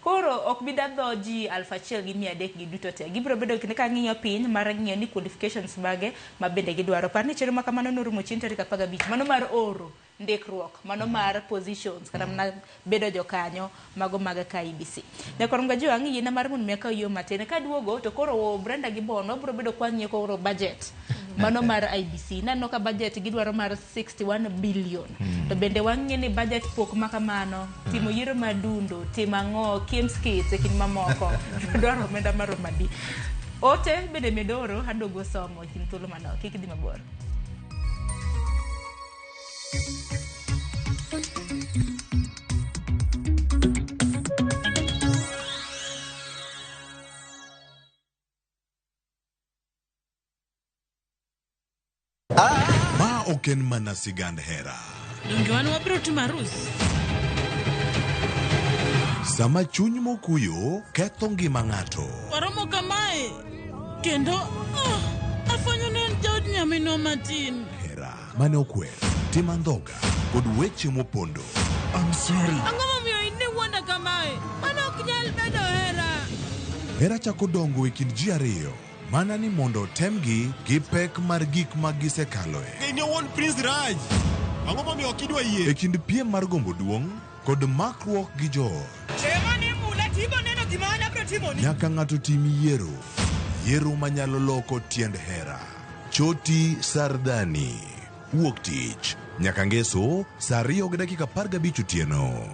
Koro ok bi dadho ji 1300 gi duto te. Gibiro bedo kinde ka ng'iyo piny mar ng'iyo ni qualifications mage ma bende gidwaro. Par ni chenro ma kamano norumo chieng' tarik 15, mano mar oro ndikruok, mano mar positions kata mana bedo jokanyo mago mag KIEBC. Nyakwar Mgajwang', yiena mar mondo mi akaw yo matin kaduogo to koro Brenda gi Bon wabiro bedo kwang'iyo koro budget mano mar IEBC. Naneno ka budget gidwaro mar 61 billion, to bende wang'iyo ni budget pok ma kamano timo yiero madundo, timo ang'o, KIEMS kits e kind mamoko dwaro omenda maromo adi. Ote bende medoro aduogo somo e kind thuolo manok. Kik idhi mabor. Ma ok en mana sigand hera. Donge wan wabiro timo arus? Sama chuny mokuyo ketho ngima ng'ato. Waromo kamae kendo afwenyo ni en jaod nyaminwa matin. Hera mane okwer, tim andhoga kod weche mopondo. I'm sorry. Ang'o momiyo in iwuonda kamae? Mano ok nyal bedo hera. Hera chako dongo e kind ji ariyo mana ni mondo otemgi gi pek mar gik ma gisekaloe. In owuon Prince Raj. Ang'o momiyo ok idwa yie? E kind piem mar gombo duong' kod makruok gi joot. Chiemo ni mula tibo neno gima an abiro timoni. Nyaka ng'ato tim yiero. Yiero manyalo loko tiend hera. Choti Sardani. Wuok tich. Nyaka ngeso saa 2:15 otieno.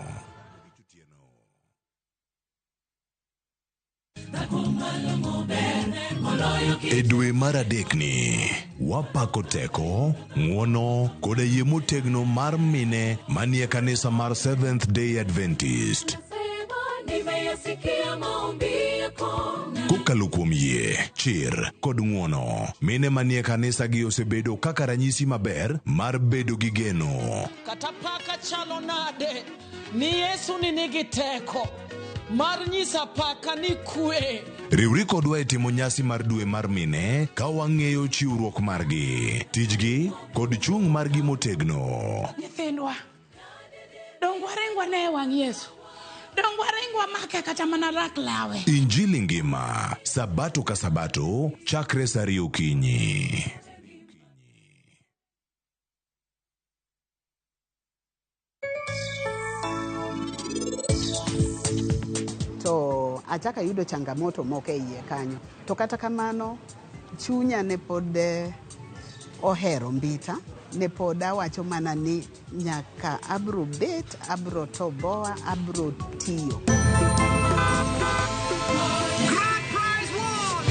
E dwe mar adekni, wapako teko, ng'uono koda yie motegno mar mine manie kanisa mar Seventh Day Adventist. Nimeyasikia maombi yako. Kokalo kuom yie, chir kod ng'uono, mine manie kanisa gi osebedo kaka ranyisi maber mar bedo gi geno. Kata paka chalo nade ni Yesu ni nigi teko mar nyiso paka ni kwe. Riwri kodwa e timo nyasi mar dwe mar mine ka wang'eyo chiwruok margi, tijgi kod chung' margi motegno. Nyithindwa, dong waringwa ne e wang' Yesu, dong waringwa make kata mana rak lawe. Injili ngima, sabato ka sabato, chakre saa 2 okinyi. To Achako ayudo changamoto moko e iye kanyo. To kata kamano, chunya ne pod ohero Mbita, ne pod awacho mana ni nyaka abro bet, abro toboa, abro tiyo. Grand prize won!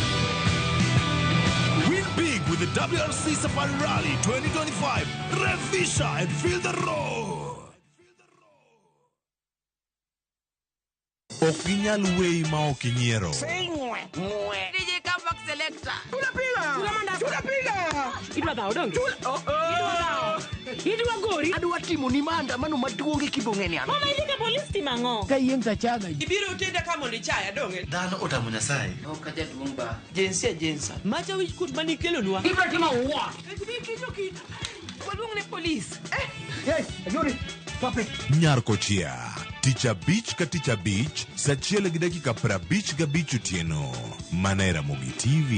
Win big with the WRC Safari Rally 2025. Revisha and feel the road. Ok ginyal weyi ma ok inyiero. DJ Comeback Selector. Idwa dhawo donge? Idwa dhawo. Idwa gori. Adwa timo ni maandamano maduong' e kibong'e Mama idhi ka polis timo ang'o? Ka yieng' tachaga. Ibiro tenda ka mondo ichaya donge? Dhano otamo Nyasaye. Ok jaduong' ba. Jinsia jinsa. Macha wich kuot manikelonwa. Ibiro timo what? Waluong ne polis. Hey, Ajuri. Stop it. Nyar Kochia. Tich abich ka tich abich, saa achiel gi dakika 55 otieno. Mana e Ramogi TV.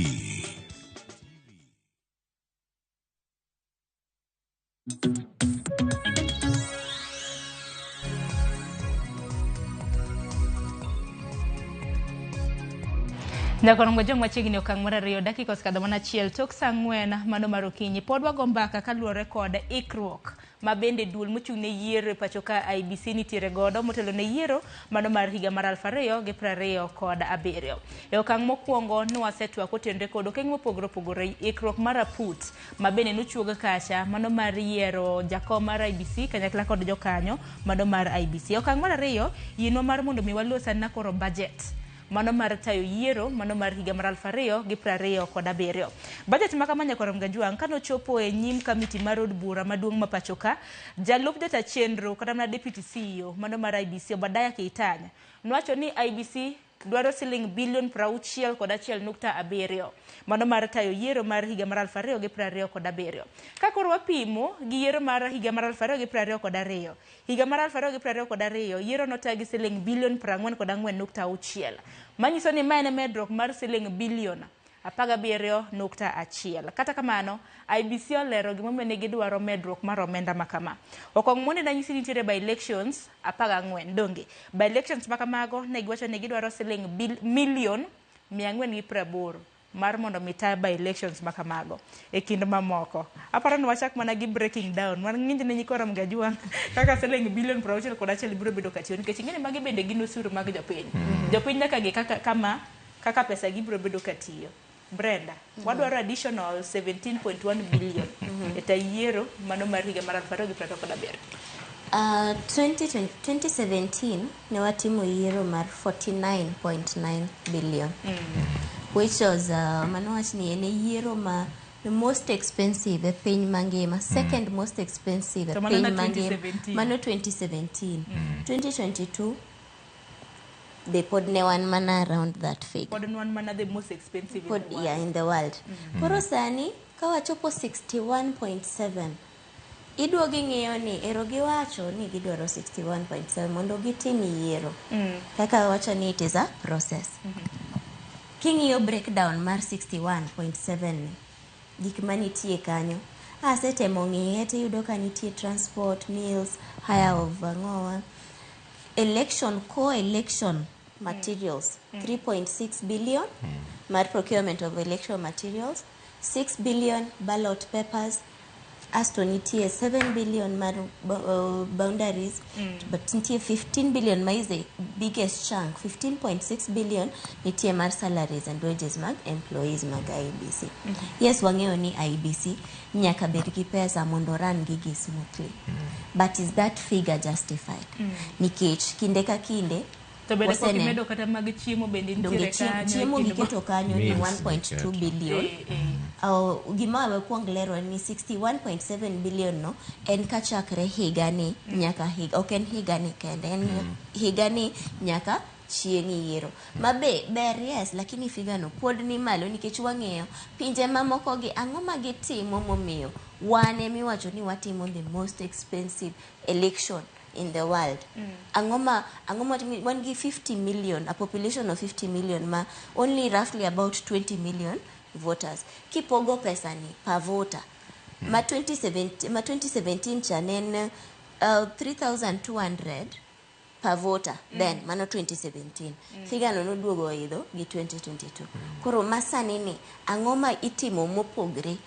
Nyakorongo jong machiegni okang' mar ariyo dakika osekadho mana achiel tok saa ang'wen mano mar okinyi pod wago mbaka kaluwore kod ikruok ma bende duol mochung' ne yiero e pacho ka IEBC nitiere godo motelo ne yiero mano mar higa mar 2027. E okang' mokwongo ne wasetwak kotenore kod okenge mopogore opogore ikruok mar aput ma bende nochuog kacha mano mar yiero jakom mar IEBC kanyakla kod jokanyo mano mar IEBC. E okang' mar ariyo yienwa mar mondo mi walos anena koro budget mano mar tayo yiero mano mar higa mar 2027. Budget ma kama nyakwar Mganjwang' kanochopo e nyim kamiti mar od bura maduong' ma pacho ka, jalup jata chenro kata mana deputy CEO mano mar IEBC Obadiah Keitany nowacho ni IEBC dwaro siling bilion 61.7 mano mar tayo yiero mar higa mar 2027. Ka koro wapimo gi yiero mar higa mar 2022, higa mar 2022 yiero nota gi siling bilion 44.6, manyiso ni ma en medruok mar siling bilion 17.1. Kata kamano, IEBC olero gimomiyo ne gidwaro medruok mar omenda ma kama. Okong' mondi nanyisi nitiere by elections 14 donge. By elections ma kamago ne giwacho ni gidwaro siling milion 480 mar mondo mi ta by elections ma kamago e kind mamoko. Aparo ni wachak mana gi breaking down mar ng'inj ne nyikwa Mgajwang' kaka siling bilion 61 biro bedo katiyo nikech ing'eni magi bende gin osuru mag jopiny. Jopiny nyaka ng'e kaka kama kaka pesa gi biro bedo katiyo. Brenda, wadwaro additional 17.1 billion e ta yiero mano mar higa mar 2027. 2017 ne watimo yiero mar 49.9 billion, which was mano wach ni en e yiero ma the most expensive e piny mangima, second most expensive e To mano piny na mangima. 2017. Mano 2017. 2022 be pod ne wan mana around that figure. Pod ne wan mana the most expensive in Pod, the world. yeah, in the world. Koro sani ka wachopo 61.7 iduogo ing'iyo ni ero giwacho ni gidwaro 61.7 mondo gitim yiero. Kaka wacho ni it is a process. King'iyo breakdown mar 61.7 ni, gik manitie kanyo asetemo ng'iye tiyudo ka nitie transport, meals, hire of ang'owa, election, co-election materials, 3.6 billion mar procurement of election materials, 6 billion ballot papers, asto nitie 7 billion mar boundaries, but nitie 15 billion ma is the biggest chunk, 15.6 billion nitie mar salaries and wages mag employees mag IEBC. Yes, wang'eyo ni IEBC nyaka bed gi pesa mondo run gigi smoothly. But is that figure justified? Nikech kinde ka kinde To bende pok wasene- imedo kata mag chiemo bende donge nitiere kanyo. chiemo e kind giketo kanyo ni Meals 1.2 giketo. billion. Gima we kuong lero en ni 61.7 billion no en kachakre higani nyaka higa, ok en higani kende, en higani nyaka chieng' yiero. Ma be ber, yes, lakini figure no pod ni malo nikech wang'eyo pinje mamoko gi ang'o ma gitimo momiyo wan emiwacho ni watimo the most expensive election in the world. Ang'o ma wan gi 50 million, a population of 50 million ma only roughly about 20 million voters. Kipogo pesa ni per voter ma 2017 cha ne en 3200 per voter then mano 2017 figure no noduogo oidho gi 2022. Koro masani ni ang'o ma itimo mopogre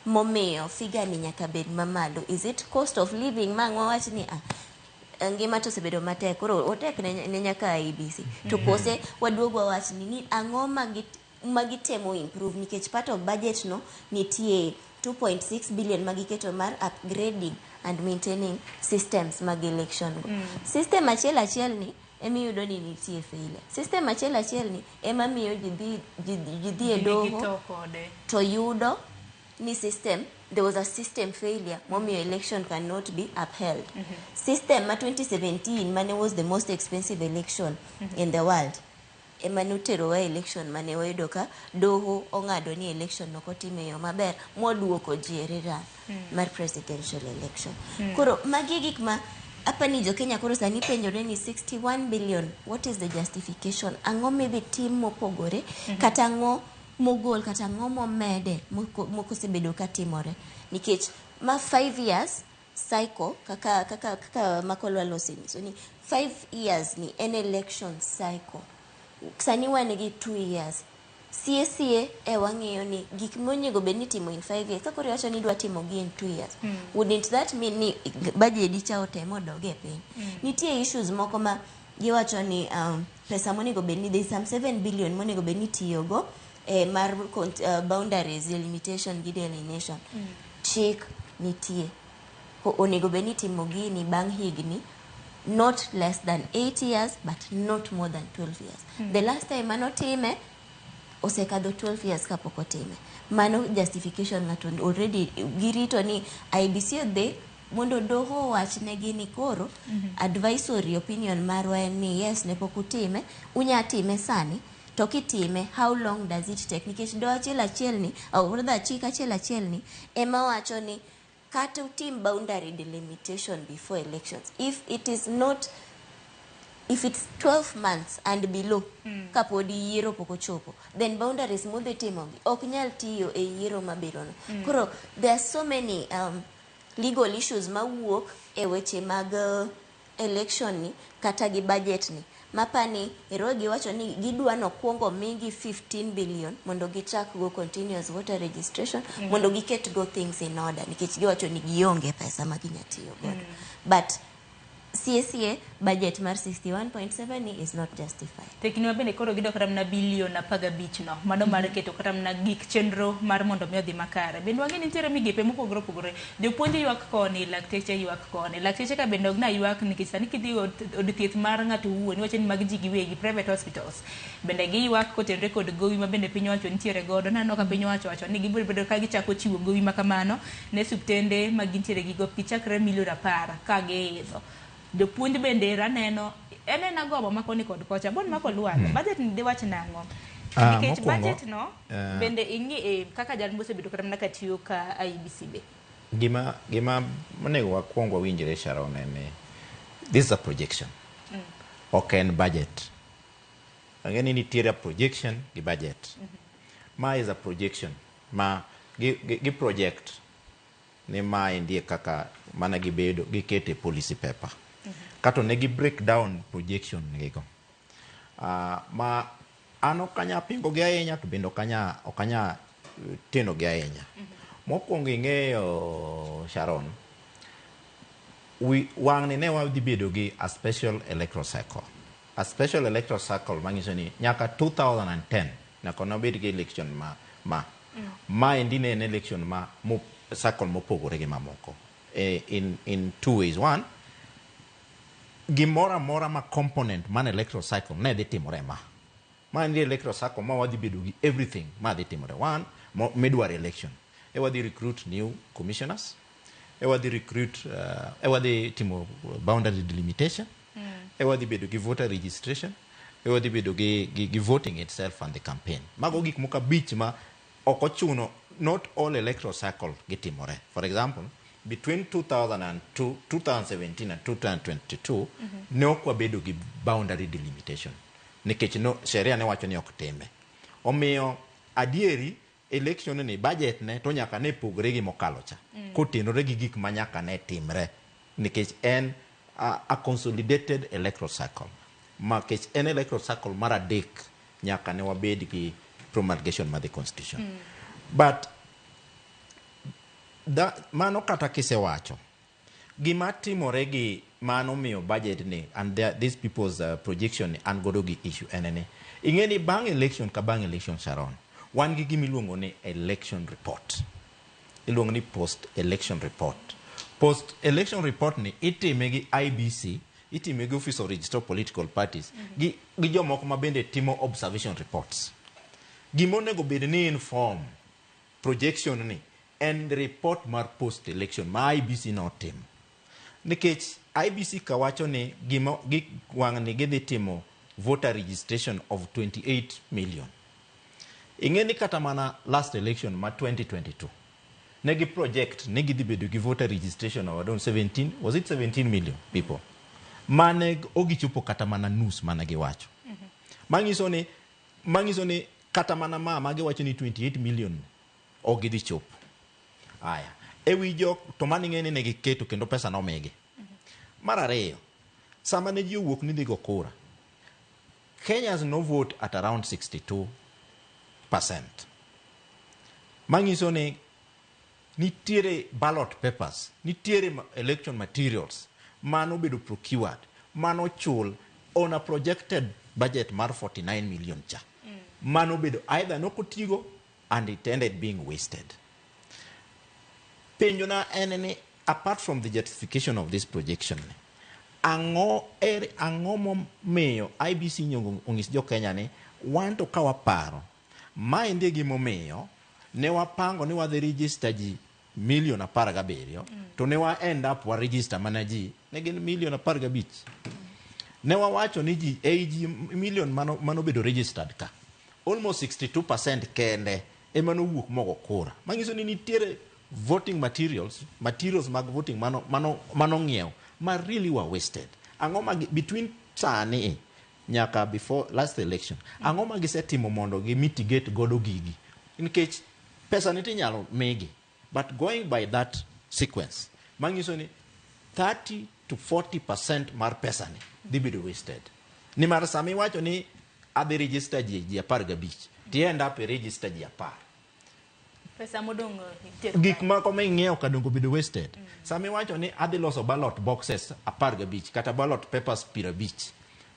momiyo figure ni nyaka bed mamalo? Is it cost of living ma ang' wawach ni ah, ngima to osebedo matek koro otek ne nyaka IEBC to kose waduog wawach ni ang'o ma gitemo improve nikech part of budget no nitie 2.6 billion ma giketo mar upgrading and maintaining systems mag election go. System achiel achiel ni emiyudo ni nitie failure. System achiel achiel ni ema miyo ji dhi e Ji nigi doho to kode. To yudo ni system there was a system failure momiyo election cannot be upheld. System ma 2017 mane was the most expensive election in the world ema noterowa e election mane wayudo ka doho ong'ado ni election ok otim e yo maber moduoko ji e rerun mar presidential election. Koro magi e gik ma apani jo Kenya koro sani penjore ni 61 billion, what is the justification? Ang'o midhi tim mopogore kata ang'o mogol kata ang'o momede moko osebedo ka timore nikech ma 5 years cycle kaka Makolwal osenyiso ni 5 years ni en election cycle. Sani wan gi 2 years sie sie e wang'iyo ni gik monego bed ni itimo in 5 years ka koro iwacho ni idwa timo gi in 2 years, wouldn't that mean ni budget cha otem odog e piny? Nitie issues moko ma giwacho ni pesa monego bed ni there is some 7 billion monego bed ni itiyogo mar boundaries delimitation gi delineation. Chik nitie onego bed ni itimo gini bang' higni not less than 8 years but not more than 12 years. The last time manotime osekadho 12 years kapok otime. Mano justification ng'ato already girito ni IEBC odhi mondo doho owachnegi ni koro advisory opinion marwa en ni yes, ne pok utime, unya time sani to kitime, how long does it take? Nikech doho achiel achiel ni or rather chik achiel achiel ni ema wacho ni kata utim boundary delimitation before elections, if it is not, if it's 12 months and below kapod yiero pok ochopo, then boundaries modhi timogi ok nyal tiyo e yiero mabirono. Koro there are so many legal issues mawuok e weche mag election ni kata gi budget ni mapani ero giwacho ni gidwa nokwongo migi 15 billion mondo gichak go continuous voter registration mondo giket go things in order nikech giwacho ni gionge pesa ma ginya tiyo godo. But CSA budget mar 61.7 ni is not justified. Tekni bende koro gidok kata mana bilion 15 no mano mar keto kata mana gik chenro mar mondo mi odhi makare. Bende wang'e ni nitiere migepe mopogore opogore. Jopuonj ywak koni, lakteche ywak koni. Lakteche ka bende ok na ywak nikech sani kidhi od thieth mar ng'ato owuon iwacho ni mag ji giwegi, private hospitals, bende giywak kotenore kod gowi ma bende piny owacho nitiere godo. Naneno ka piny owacho wacho ni gibiro bedo ka gichako chiwo gowi ma kamano ne osiptende ma gintiere gi gop gichakre milion 10 ka giidho. Jopuonj bende aneno en ena gombo ma koni kod kocha bon mako lwalo. Budget ni diwach nang'o? Nikech Mokwongo, budget no bende ing'i kaka jal mosebedo kata mana katiyo ka IEBC be. Gima onego wakwong wawinjre, Sharon, en ni this is a projection. Ok en budget. Ang'e ni nitiere a projection gi budget. Ma is a projection ma gi project ni ma endie kaka mana gibedo gikete policy paper. Kato ne gi break down projection gigo. Ma an ok anya pingo gi ahinya to bende ok anya teno gi ahinya. Mokwongo ing'eyo, Sharon, wang'ni ne wadhi bedo gi a special electoral cycle. A special electoral cycle manyiso ni nyaka 2010 nyaka nobed gi election ma. Ma endi ne en election ma cycle mopogore gi mamoko. In two ways. One, gimoro amora ma component man electoral cycle ne dhi timore ma. Ma endi electoral cycle ma wadhi bedo gi everything ma dhi timore. One, midwaro election. E wadhi recruit new commissioners. E wadhi recruit, e wadhi timo boundary delimitation. E wadhi bedo gi voter registration. E wadhi bedo gi voting itself and the campaign. Mago gik moko abich ma ok ochuno not all electoral cycle gitimore. For example, between 2002, 2017 and 2022 ne ok wabedo gi boundary delimitation nikech no, sheria ne wacho ni ok time. Omiyo adieri election ni budget ne to nyaka ne pogre gi mokalo cha kotenore gi gik ma nyaka ne timre nikech en a consolidated electoral cycle, makech en electoral cycle mar adek nyaka ne wabed gi promulgation mar the constitution. But mano kata kisewacho gima timore gi mano miyo budget ni and these people's projection ni an godo gi issue en ni ing'e ni bang' election ka bang' election, Sharon, wan gi gima iluongo ni election report, iluongo ni post election report. Post election report ni itime gi IEBC, itime gi Office of Register of Political Parties, gi jomoko ma bende timo observation reports. Gima onego bed ni inform projection ni en report mar post election ma IEBC notimo, nikech IEBC kawacho ni gima gi wang' ni gidhi timo voter registration of 28 million. Ing'e ni kata mana last election ma 2022 ne gi project ni gidhi bedo gi voter registration of around 17, was it 17 million people, mane ogichopo kata mana nus mana giwacho. Manyiso ni kata mana ma giwacho ni 28 million ok gidhi chopo. Aya, ewi jok to mano ing'e ni ne giketo kendo pesa nomigi. Mar ariyo, sama ne ji owuok ni dhi go kura, Kenyans no vote at around 62%, manyiso ni nitiere ballot papers, nitiere election materials mano bedo procured, mano chul on a projected budget mar 49 million cha, mano bedo either nokotigo and it ended being wasted. Penjona en ni, apart from the justification of this projection ni, ang'o ere ang'o momiyo IEBC nyongo onyis jo Kenya ni wan to ka waparo maendi e gimomiyo ne wapango ni wadhi register ji milion 17, to ne wa end up wa register mana ji ne gin milion 15. Ne wawacho ni ji ei ji milion manobedo registered ka, almost 62% kende ema nowuok mogo kura, manyiso ni nitiere voting materials mag voting mano ng'iew ma really were wasted. Ang'o ma between sani nyaka before last election, ang'o ma gisetimo mondo gi mitigate godo gigi? Nikech pesa ni tinyalo migi, but going by that sequence manyiso ni 30 to 40% mar pesa ni dhi bedo wasted, nimar sama iwacho ni adhi register ji 15, ti end up e register ji 10. Pesa modong' itero. Gik moko ming'iewo kadongo bedo wasted. Sama iwacho ni adhi loso ballot boxes 15 kata ballot papers 50,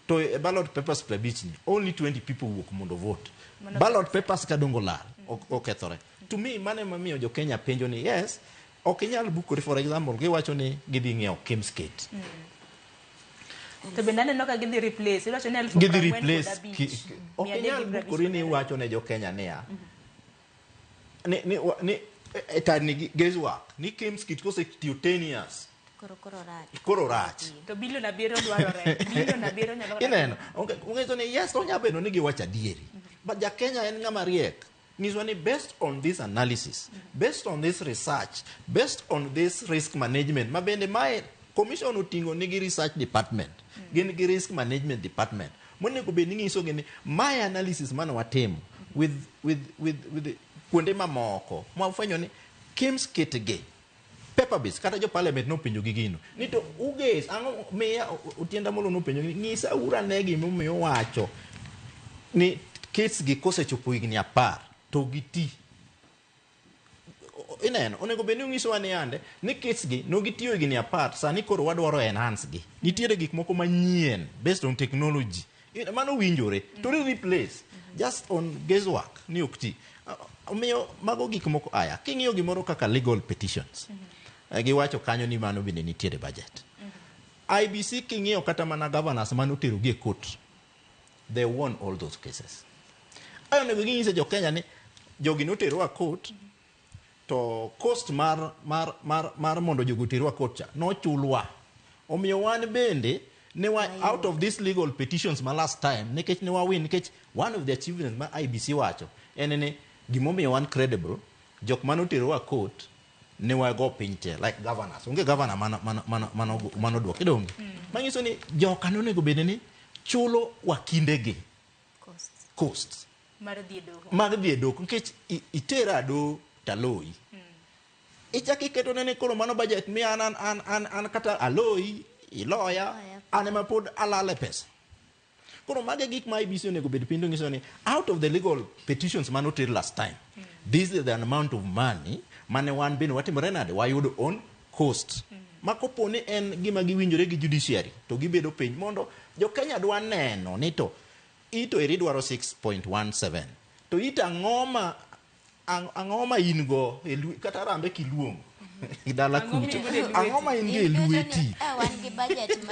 to e ballot papers 50 ni only 20 people wuok mondo vote. Mano Ballot papers kadongo lal, okethore. To me, mano emomiyo jo Kenya penjo ni yes, ok inyal bukori. For example, giwacho ni gidhi ng'iewo KIEMS kit. To bende aneno ka gidhi replace, iwacho ni elfu Gidhi prang'wen kod replace abich, ok mia adek inyal gi piero abich bukori kod ni ariyo. iwacho ne jo Kenya niya ni tani gi guesswork ni KIEMS kit kosetiyo 10 years Koro rach. Koro rach. To bilion 7 dwarore, bilion 7 nyalo kata- Ineno, ong'eyo ni yes, onya bedo ni giwacho adieri, but ja Kenya en ng'ama riek. Nyiswa ni based on this analysis, based on this research, based on this risk management ma bende mae commission oting'o nigi research department, gin gi risk management department monego bed ni ng'isogi ni mae analysis mane watimo with kuonde mamoko mwafwenyo ni KIEMS kit gi paper base. Kata jo parliament nopenjo gi gino ni to uges ang'o miya Otienda Molo nopenjo ni ng'isa ura ne gimomiyo wacho ni kits gi kosechopo higni 10 to giti. Ineno, onego bed ni unyisowa ni yande ni kits gi nogitiyo higni 10, sani koro wadwaro enhance gi, nitiere gik moko manyien based on technology. Mano winjore to ri replace just on guesswork ni ok ti. Omiyo mago gik moko. Aya, king'iyo gimoro kaka legal petitions, giwacho kanyo ni mano bende nitiere budget. IEBC, king'iyo kata mana governors manotero gi e court, they won all those cases. Ayo onego ginyise jo Kenya ni jogi noterowa court, to cost mar mondo jogo oterwa court cha nochulwa. Omiyo wan bende ne wa out of these legal petitions ma last time, nikech ne wawin, nikech one of the achievements ma IEBC wacho en ni gimomiyo wan credible, jok manoterowa court ne wago piny te, like governors, onge governor mano duok idonge. Manyiso ni joka nonego bed ni chulo wakindegi costs mar dhi e doho. Mag dhi e doho, nikech itera ado taloyi, ichako iketo nene koro mano budget mi an kata aloyi. Iloya, an ema pod alale pesa. Koro mago e gik ma IEBC onego bed piny to nyiso ni out of the legal petitions mane oter last time, this is the amount of money mane wan bende watimore nade, wayudo on cost. Ma kopo ni en gima giwinjore gi judiciary to gibedo piny mondo jo Kenya dwa neno ni to ito eri dwaro 6.17 to ito ang'o ma in go e kata Arambe kiluongo dala kucho, ang'o ma in go e lweti? Wan gi budget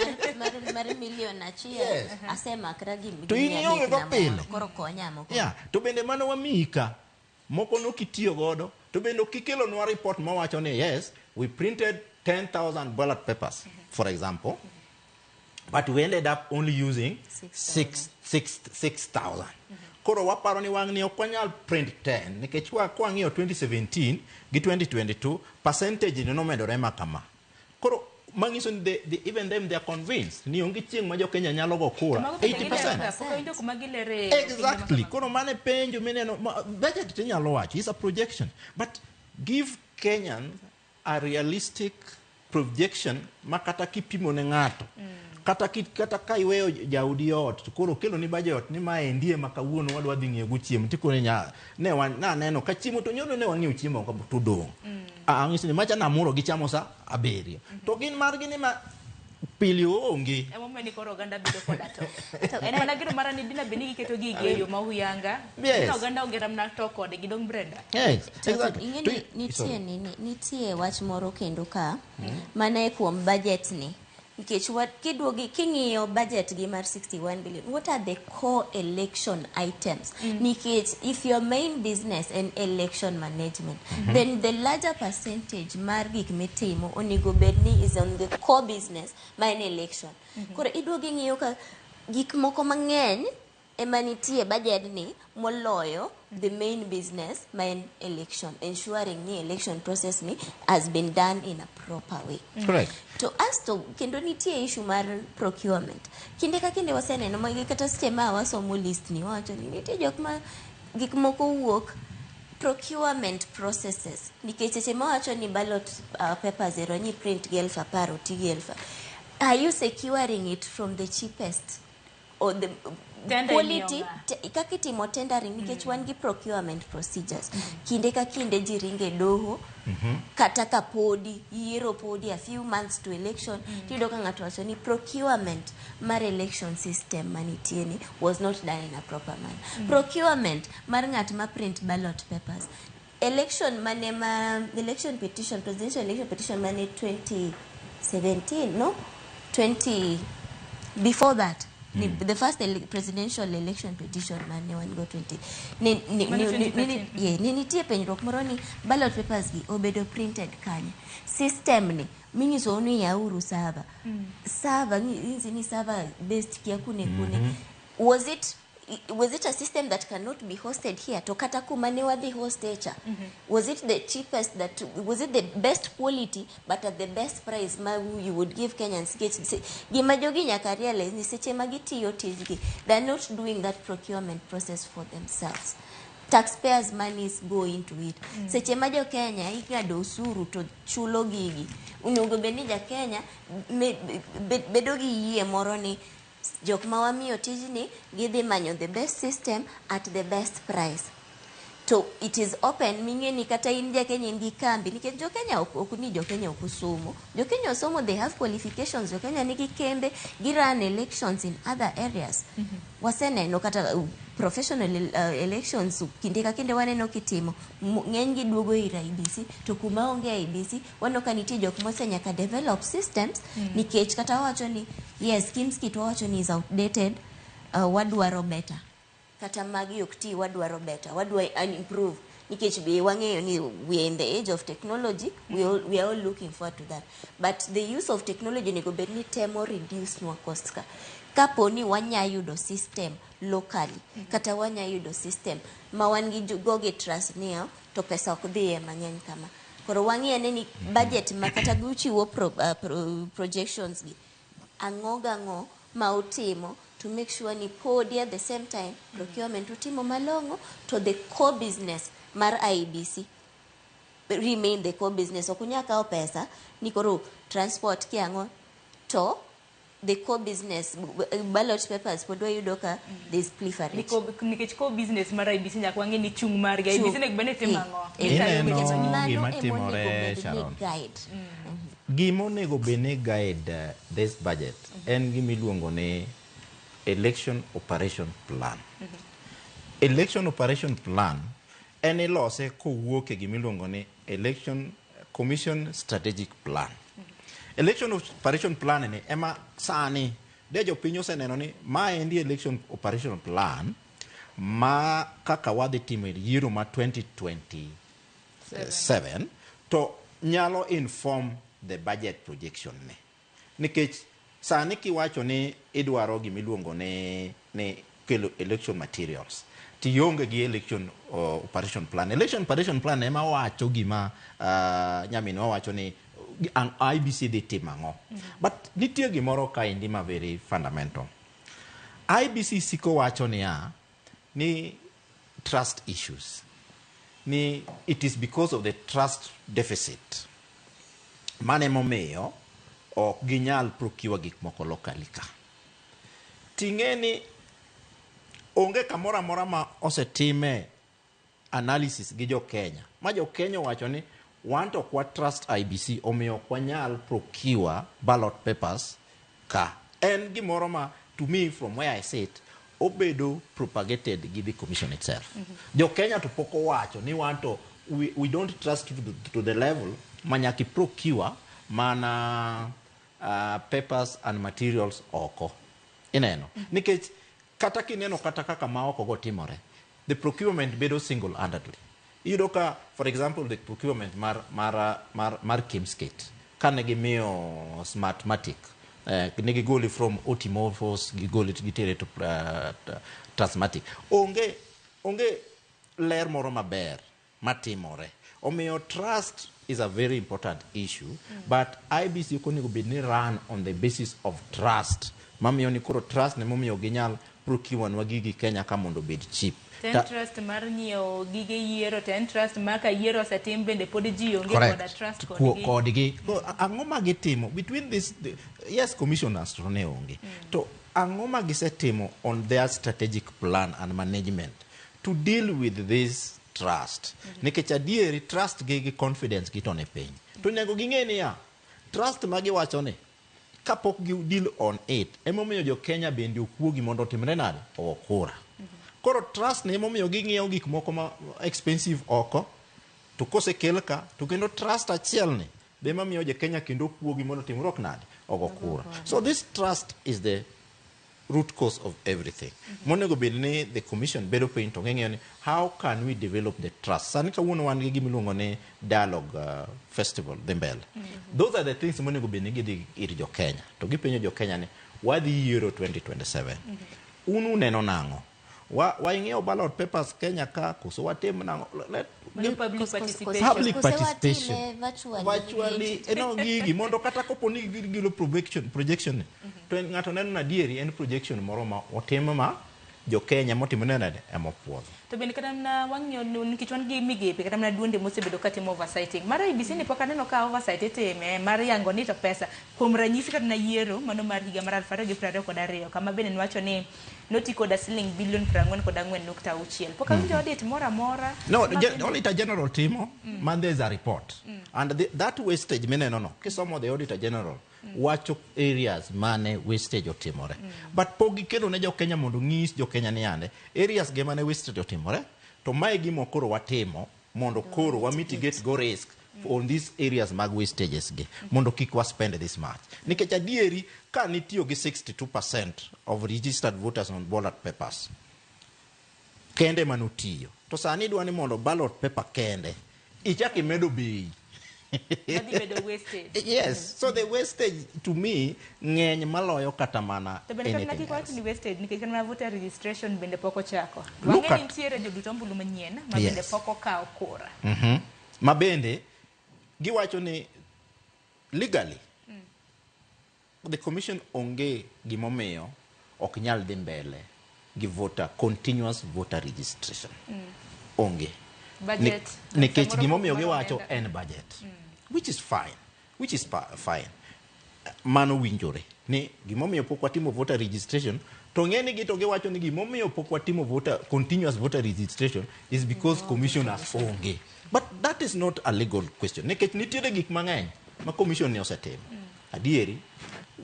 mar milion 1 asemakra gi to in ionge go pile, koro konya moko. Yeah, to bende mano wamiyi ka moko nokitiyo godo, to bende ok ikelonwa report mawacho ni yes, we printed 10,000 ballot papers, for example, but we ended up only using 6,000. Koro waparo ni wang' ni ok wanyal print 10 nikech kwang'iyo 2017 gi 2022 percentage ni nomedore ma kama. Koro manyiso ni even them they are convinced ni onge chieng' ma jo Kenya nyalo go kura 80%. Exactly. Koro mane penjo mineno budget tinyalo wacho is a projection, but give Kenyans a realistic projection ma kata kipimo ne ng'ato, kata ka iweyo jaudi ot to koro kelo ni budget ni ma endie ma kawuono wadwa dhi ng'iewo go chiemo, tikone nya ne wan naneno ka chiemo to nyoro ne wang'iewo chiemo ka to dong'. Ang'isi ni macha namuro gi chamo sa 7 to gin margi ni ma pili onge. Emomiyo ni koro oganda bedo koda to. En mana gino mara ni dina bed ni giketo gigi e yo ma huyanga. Yes. Oganda onge ramna to kodgi dong Brenda. Yes, exactly. Ing'e ni nitie wach moro kendo ka mana e kuom budget ni. Nikech kiduogi king'iyo budget gi mar 61 billion, what are the core election items? Nikech if your main business en election management, then the larger percentage mar gik mitimo onego bed ni is on the core business ma en election. Koro iduogi ng'iyo ka gik moko mang'eny ema nitie budget ni moloyo the main business ma en election, ensuring ni election process ni has been done in a proper way. Correct. To asto kendo nitie issue mar procurement. Kinde ka kinde waseneno ma kata seche ma wasomo list ni wawacho ni nitie jok ma gik moko wuok procurement processes. Nikech seche ma wacho ni ballot papers ero ni print gi 10,000 oti gi 1,000. Are you securing it from the cheapest or the Tender quality? Kaka itimo tendering nikech wan gi procurement procedures. Kinde ka kinde ji ringe doho, kata ka podi yiero podi a few months to election, tiyudo ka ng'ato wacho ni procurement mar election system manitie ni was not done in a proper manner. Procurement mar ng'at ma print ballot papers. Election mane ma election petition, presidential election petition mane 2017, no? 20 before that. The first presidential election petition mane wan go 20 ne nitie penjruok moro ni ballot papers gi obedo printed kanye, system ni minyiso ni yauru server, server nyisi ni server based kia kune kune. Was it a system that cannot be hosted here? To kata kuma ne wadhi hostecha, was it the cheapest, that was it the best quality but at the best price ma you would give Kenyans? Gima jogi nyaka realize ni seche ma gitiyo tijgi, they are not doing that procurement process for themselves. Taxpayers' monies go into it. Seche ma jo Kenya ing'ado osuru to chulo gigi, onego bed ni ja Kenya bedo gi yie moro ni jok ma wamiyo tijni gidhi manyo the best system at the best price. To it is open ming'e ni kata in ja Kenya in gi kambi, nikech jo Kenya ok ni jo Kenya ok osomo. Jo Kenya osomo, they have qualifications. Jo Kenya nigi kembe, gi run elections in other areas. Waseneno kata professional elections kinde ka kinde waneno kitimo ng'eny gi duogo ir IEBC, to kuma onge IEBC waneno ka nitie jok mose nyaka develop systems. Nikech kata wawacho ni yes, schemes kit wawacho ni is outdated, wadwaro better. Kata magi ok ti, wadwaro better, wadwa improve. Nikech be wang'eyo ni we are in the age of technology, we are all looking forward to that. But the use of technology onego bed ni temo reduce nwa cost ka. Kapo ni wanya yudo system locally, kata wanya yudo system ma wan gi goge trust niya, to pesa ok dhiye mang'eny kama. Koro wang'i ane ni budget ma kata gichiwo projections gi, ang'o gang'o ma utimo to make sure ni podi at the same time procurement utimo malong'o to the core business mar IEBC remain the core business. Ok unyal kawo pesa ni koro transport kiang'o to the core business ballot papers pod wayudo ka there's pilferage. Nikech core business mar IEBC nyaka wang'e ni chung' margi IEBC onego bed ni timo ang'o. Ineno Nikech mano gima ema timore, onego bed ni Sharon. guide. Gima onego bed ni guide this budget en gima iluongo ni election operation plan. Election operation plan en ilose kowuok e gima iluongo ni election commission strategic plan. Election operation plan ni ema sani de jopiny oseneno ni maendi election operation plan ma kaka wadhi timo e yiero ma 2027 to nyalo inform the budget projection ne nikech sani kiwacho ni idwaro gimiluongo ni kelo election materials tionge gi election operation plan. Election operation plan ema wacho gima nyaminwa wacho ni IEBC dhi timo ang'o. But nitie gimoro kaendi ma very fundamental. IEBC siko wacho niya ni trust issues ni it is because of the trust deficit mano emomiyo ok ginyal procure gik moko locally ka. Ting'e ni onge kamoro amora ma osetime analysis gi jo Kenya ma jo Kenya owacho ni wan to ok wa trust IEBC omiyo ok wanyal procure ballot papers ka. En gimoro ma to me from where I sit obedo propagated gi the commission itself. Jo Kenya to pok owacho ni wan to we don't trust to the level ma nyaka procure mana papers and materials oko. Ineno? Nikech kata kineno kata kaka ma oko go timore, the procurement bedo single handedly. Iyudo ka for example the procurement mar Kimskit kane gimiyo Smartmatic ne gigole from Otimorphos gigole gitere to Trustmatic. Onge ler moro maber matimore. Omiyo trust is a very important issue, but IEBC ok onego bed ni run on the basis of trust. Mamiyo ni koro trust ne momiyo ginyal procure nwa gigi Kenya ka mondo obed cheap. To en trust mar nyiewo gige yiero, to en trust mar ka yiero osetim bende pod ji onge koda trust kodgi. Kodgi. Ang'o ma gitimo between this yes commissioners to ne onge. To ang'o ma gisetimo on their strategic plan and management to deal with this trust? Nikech adieri trust gi confidence gi to ne piny. To onego ging'e niya, trust ma giwacho ni kapok gi deal on it, emomiyo jo Kenya bende okuogi mondo otimre nade? Ogo kura. Koro trust ni emomiyo ging'iewo gik moko ma expensive oko, to kosekel ka, to kendo trust achiel ni be mamiyo jo Kenya kendo okuogi mondo otimruok nade? Ogo kura. So this trust is the root cause of everything. Monego bed ni the commission bedo piny to ng'eyo ni how can we develop the trust. Sani kawuono wan gi gima iluongo ni dialogue festival dhi mbele. Those are the things monego bed ni gidhi ir jo Kenya. To gipenjo jo Kenya ni wadhi yiero 2027. Un uneno nang'o? Waing'iewo ballot papers Kenya ka koso watim nang'o? Public participation. Public participation. Virtually, eno gigi mondo kata kopo ni gigilo projection to ng'ato neno na adieri en projection moro ma otim ma jo Kenya motimo nade ema opuodho. To bende kata mana wang'iyo nikech wan gi migepe kata mana duonde mosebedo katimo oversighting. Mar IEBC ni pok aneno ka oversight itime mar yango ni to pesa kuom ranyisi kata na yiero mano mar higa mar 2022 kama bende nwacho ni noti koda siling bilion 44.6. Pok awinjo audit moro amora. No, Auditor General timo man there is a report. And that wastage mineno no kisomo the Auditor General wacho areas mane wastage otimore. But pok gikelo ne jo Kenya mondo ng'is jo Kenya ni ande areas ge mane wastage otimore to mae gima koro watimo mondo koro wa mitigate go risk on these areas mag wastages gi mondo kik wa spend this much. Nikech adieri ka nitiyo gi 62% of registered voters on ballot papers kende manotiyo to sani idwa ni mondo ballot paper kende ichak imedo bei. Yes, so the wastage to me ng'eny maloyo kata mana anything else. Ni wastage nikech mana voter registration bende pok ochako. Wang'e nitiere jodut ombulu manyien ma bende pok okawo kura. Ma bende giwacho ni legally the commission onge gimomiyo ok nyal dhi mbele gi voter continuous voter registration. Onge. Budget. Nikech gimomiyo giwacho en budget. Which is fine. Which is fine. Mano winjore. Ni gimomiyo pok watimo voter registration to ng'eni gi to giwacho ni gimomiyo pok watimo voter continuous voter registration is because commissioners onge. But that is not a legal question. Nikech nitiere gik mang'eny ma commission ni osetimo. Adieri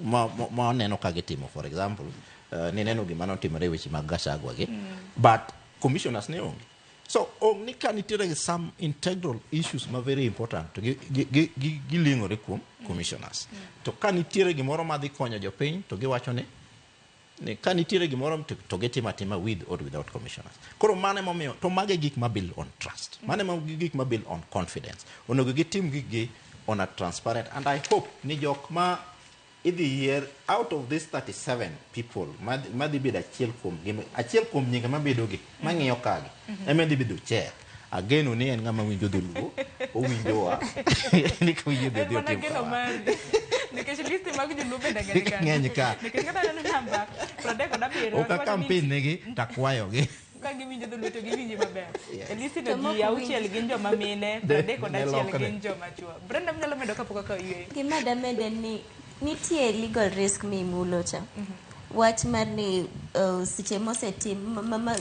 ma waneno ka gitimo for example nineno gima notimore e weche mag Gachagua gi. But commissioners ne onge. So ong ni ka nitiere some integral issues ma very important to giling'ore kuom commissioners. To ka nitiere gimoro madhi konyo jopiny to giwacho ni ka nitiere gimoro to gitimo atima with or without commissioners. Koro mano emomiyo to mage gik ma build on trust. Mano ema gik ma build on confidence. Onego gitim gikgi on a transparent and I hope ni jok ma idhi yier out of these 37 people madhi bedo achiel kuom gi achiel kuom nyinge mabedo gi mang'iyo kagi ema dhi bedo chair. Ageno ni en ng'ama winjo dholuo, owinjowa ni koyie dhi En odhi mana otim geno kamano. mari. Nikech listi mag joluo bende ng'eny kanyo. Ng'eny ka. Nikech kata aneno namba 37 Ok wacho ni a campaign negi takwayogi. ka giwinjo dholuo to giwinji maber. Yes. E listi To no mok ji auchiel winj. gin joma mine, Ne- 31 ne lokre. gin joma chuo. Brenda mnyalo medo kapok akawo yueyo. Gima damed en ni nitie legal risk mimulo cha. Wach mar ni seche mosetim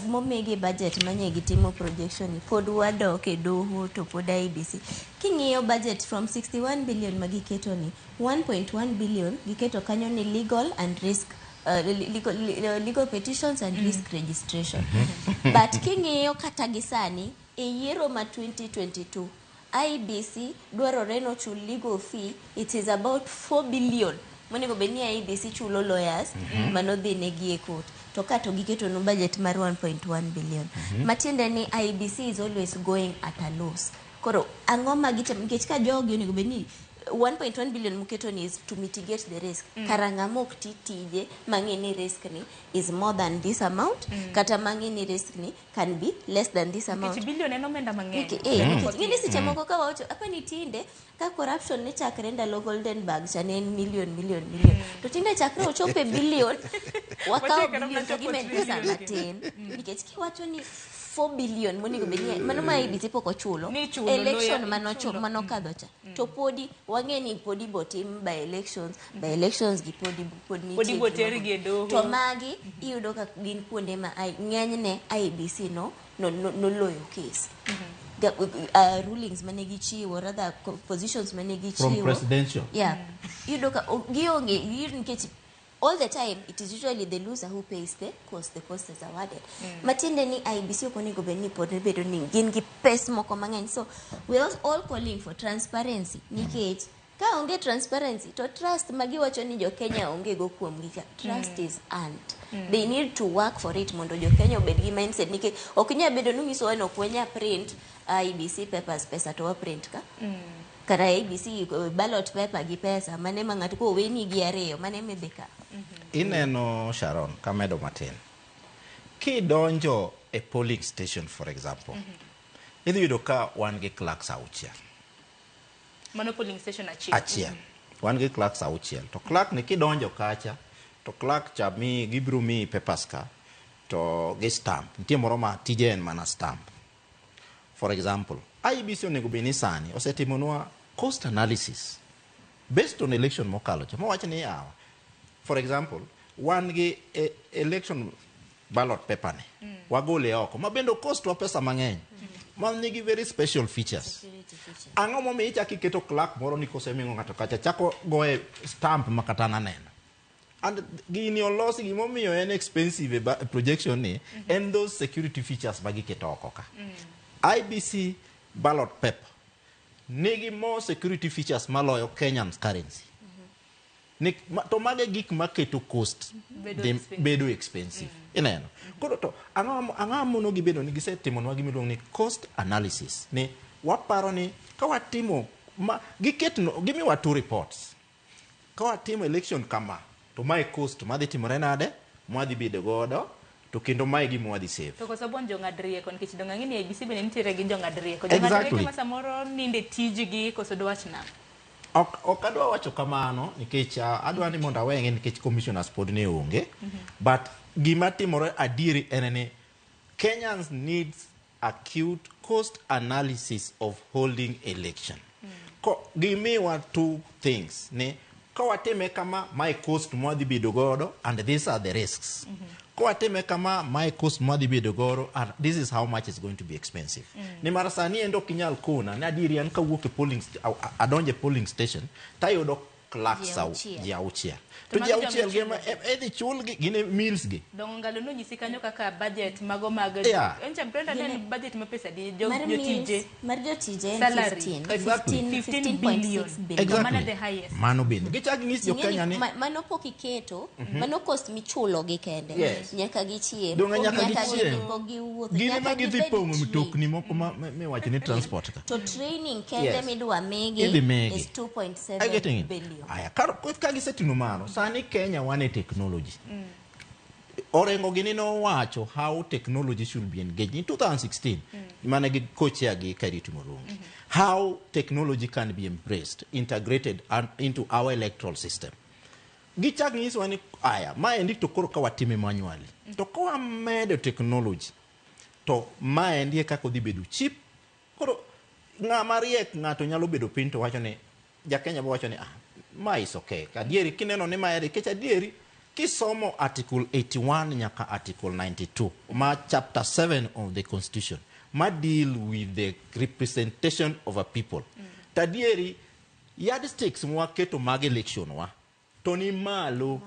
momigi budget manye gitimo projection ni pod wadok e doho to pod IEBC. King'iyo budget from 61 billion ma giketo ni 1.1 billion giketo kanyo ni legal and risk legal petitions and risk registration. But king'iyo kata gi sani e yiero ma 2022 IEBC dwarore nochul legal fee it is about 4 billion monego bed ni IEBC chulo lawyers manodhi negi e court to ka to giketo nu budget mar 1.1 billion matiende ni IEBC is always going at a loss koro ang'o ma gitimo nikech ka jogi onego bed ni 1.1 billion muketo ni is to mitigate the risk kara ng'ama ok ti tije mang'e ni risk ni is more than this amount kata mang'e ni risk ni can be less than this amount Nikech billion en omenda mang'eny. Nikech ng'eni seche moko ka wawacho apa ni tinde ka corruption ne chakre ndalo Goldenberg cha ne en million million million to tinde chakre ochopo e billion wakawo Wachie kata billion mana to chopo gimed pesa trillion. matin nikech kiwacho ni 4 billion monego bed ni mano ma IEBC pok ochulo Ni ichulo, election lawyer, ichulo. manokadho cha to podi wang'e ni podi botim by elections by elections gi podi pod nitie Podi gima botergi e doho. to magi iyudo ka gin kuonde ma ng'enyne IEBC noloyo case rulings mane gichiwo rather positions mane gichiwo From presidential. yeah iyudo ka gionge iyudo nikech all the time it is usually the loser who pays the cost is awarded matiende ni IEBC ok onego bed ni pod bedo ni gin gi pes moko mang'eny so we are all calling for transparency nikech ka onge transparency to trust magiwacho ni jo Kenya onge go kuomgi ka trust is earned they need to work for it mondo jo Kenya obed gi mindset nikech ok nyal bedo ni unyisowa ni ok wanya print IEBC papers pesa to wa print ka kata IEBC ballot paper gi pesa mane ma ng'ato koweni gi ariyo mane midhi kawo Ineno Sharon kamedo matin. Kidonjo e polling station for example, idhi yudo ka wan gi clerks auchiel. Mano polling station achiel. Achiel. Wan gi clerks auchiel. To clerk ni kidonjo kacha, to clerk cha mi gibiro miyi papers ka to gi stamp. Nitie moro ma tije en mana stamp. For example, IEBC onego bed ni sani osetimonwa cost analysis based on election mokalo cha. Mowach ni yawa. For example, wan gi election ballot paper ni. Wagole oko. Ma bende cost wa pesa mang'eny. Ma nigi very special features. Ang'o momiyo ichako iketo clerk moro ni koseming'o ng'ato kacha chako goye stamp ma kata naneno. And gini olosi gimomiyo en expensive e projection ni en those security features ma giketo oko ka. IEBC ballot paper nigi more security features maloyo Kenyan currency. To mage gik maketo cost Bedo expensive. bedo expensive. Ineno. Koro to ang'o mono gibedo ni gisetimonwa gima iluongo ni cost analysis ni waparo ni ka watimo ma giketno gimiwa two reports ka watimo election kama to mae cost madhi timore nade mwadhi bedo godo to kendo mae gima wadhi save To koso bon jong'ad rieko nikech dong ang'e ni IEBC bende nitiere gi jong'ad rieko. Jong'ad rieko ma samoro ninde tijgi koso dwach nang'o? Ok adwa wacho kamano nikech adwa ni mondo aweng'e nikech commissioners pod ne onge. But gima timore adieri en ni Kenyans needs acute cost analysis of holding election. Ko gimiwa two things ni Ka watime kama, mae cost mwadhi bedo godo and these are the risks. Ka watime kama, mae cost mwadhi bedo godo and this is how much is going to be expensive. Nimar sani endo ok inyal kona ni adieri an kawuok e polling adonjo e polling station tayudo clerks Ji auchiel. ji auchiel. To To ji magi joma auchiel gi ema ichulo. idhi chulgi gin e meals gi. Dongo Ngalo nonyisi kanyo kaka budget mago mag Encha Brenda ne en budget ma pesa di Mar jotije meals, mar jotije en Salary. 15, Exactly. 15 15.6 billion. billion. Exactly. Mano the highest. Mano bende. Gichak ng'is jo Ing'eni, Kenya ni mano pok iketo mano cost michulo gi kende Yes. nyaka gichiem Donge nyaka gichiem. pok giwuotho gin nyaka ema gidhi gibed pong'o trained. mtokni moko ma miwacho ni transport ka. To training kende midwa migi Idhi migi. is 2.7 Are you getting it? billion. Aya, ka gisetimo mano, sani Kenya wan e technology. Orengo gini nowacho how technology should be engaged in 2016 mane gi co-chair gi Kariuki Murungi. How technology can be embraced, integrated and into our electoral system. Gichak nyisowa ni aya, maendi to koro ka watime manually. To ka wamedo technology, to maendi e kaka odhi bedo cheap. Koro ng'ama riek ng'ato nyalo bedo piny to wacho ni ja Kenya bo wacho ni ah, ma is okay. Adieri kineno ni mae nikech adieri kisomo article 81 nyaka article 92 ma chapter 7 of the constitution ma deal with the representation of a people. To adieri yardsticks mwaketo mag election wa to ni malo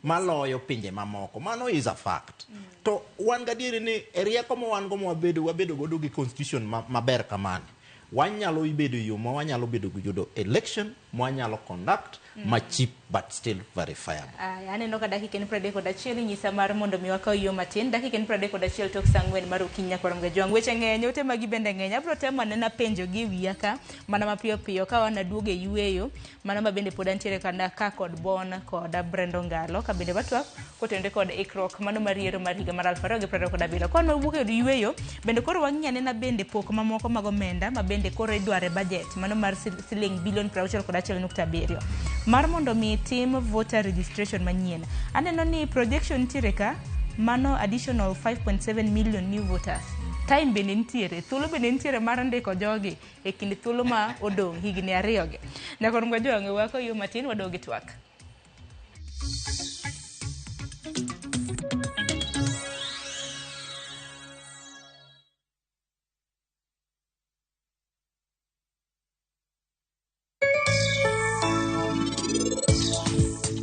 maloyo pinje mamoko. Mano is a fact. To wan gadieri ni e rieko ma wan go ma wabedo godo gi constitution maber kamani, wanyalo bedo yo ma wanyalo bedo gi yudo election ma wanyalo conduct ma cheap but still verifiable. Aya, aneno ka dakika en 31 nyisa mar mondo mi wakaw yo matin. Dakika en 31 tok saa 4 mar okinyi nyaka warom ga jwang'. Weche ng'eny, ote magi bende ng'eny. Abiro temo anena penjo gi e wiya ka mana mapiyo piyo ka wan aduogo e yueyo mano ma bende pod antiere kada ka kod Bon kod Brenda Ongalo ka bende watwak kotenore kod ikruok mano mar yiero mar higa mar 2027. Ka wan wawuok e od yueyo bende koro wang'i anena bende pok mamoko mag omenda ma bende koro idwaro e budget mano mar siling bilion 61.7 mar mondo mi tim voter registration manyien. Aneno ni projection nitiere ka mano additional 5.7 million new voters. Time bende nitiere, thuolo bende nitiere mar ndiko jogi e kind thuolo ma odong' higni ariyo gi. Nyaka warom ga jwang' wako yo matin wadog gi twak.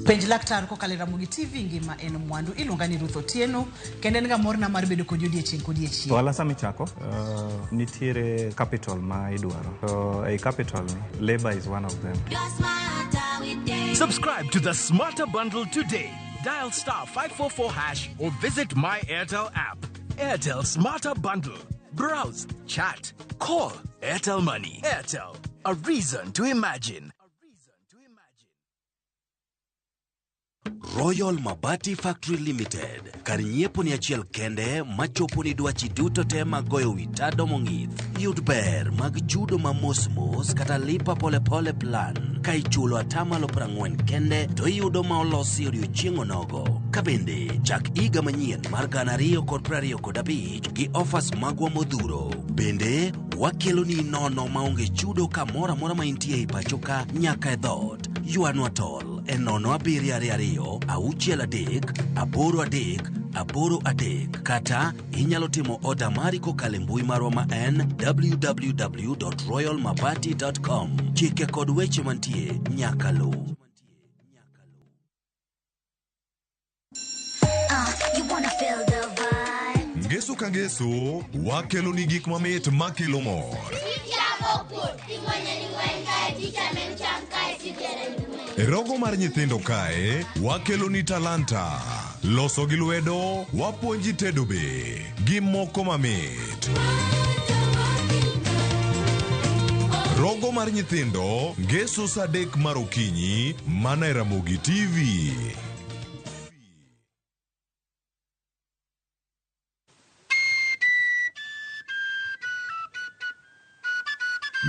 Penj laktar kokalo e Ramogi TV ngima en mwandu. Iluonga ni Ruth Otieno kendo en ga morna mar bedo kodi odiechieng' kodiechieng'. Ohala sama ichako, nitiere capital ma idwaro. To ei capital ni, labor is one of them. Subscribe to the Smarter Bundle today. Dial star 544 hash or visit my Airtel app. Airtel Smarter Bundle. Browse, chat, call. Airtel Money. Airtel, a reason to imagine. Royal Mabati Factory Limited kar nyiepo ni achiel kende machopo ni dwachi duto te mag goyo wi tado mong'ith. Yud ber mag chudo ma mos mos kata lipa polepole plan ka ichulo atamalo 40 kende to iyudo ma olosi odiochieng' onogo. Ka bende chak higa manyien mar 2025 gi offers magwa modhuro. Bende wakeloni nono maonge chudo kamoro amora ma intie e pacho ka nyaka e dhoot. Ywanwa tol e 0722 63 83 83 kata inyalo timo oda mari kokalo e mbui marwa ma en www.royalmabati.com. Chike kod weche mantie nyaka luw. You wanna feel the vibe. Ngeso ka ngeso, wakelo ni gik mamit makelo mor. E rogo mar nyithindo kae, wakelo ni talanta. Loso gi lwedo, wapuonji tedo be, gi moko mamit. Rogo mar nyithindo, ngeso saa 3 mar okinyi, mana e Ramogi TV.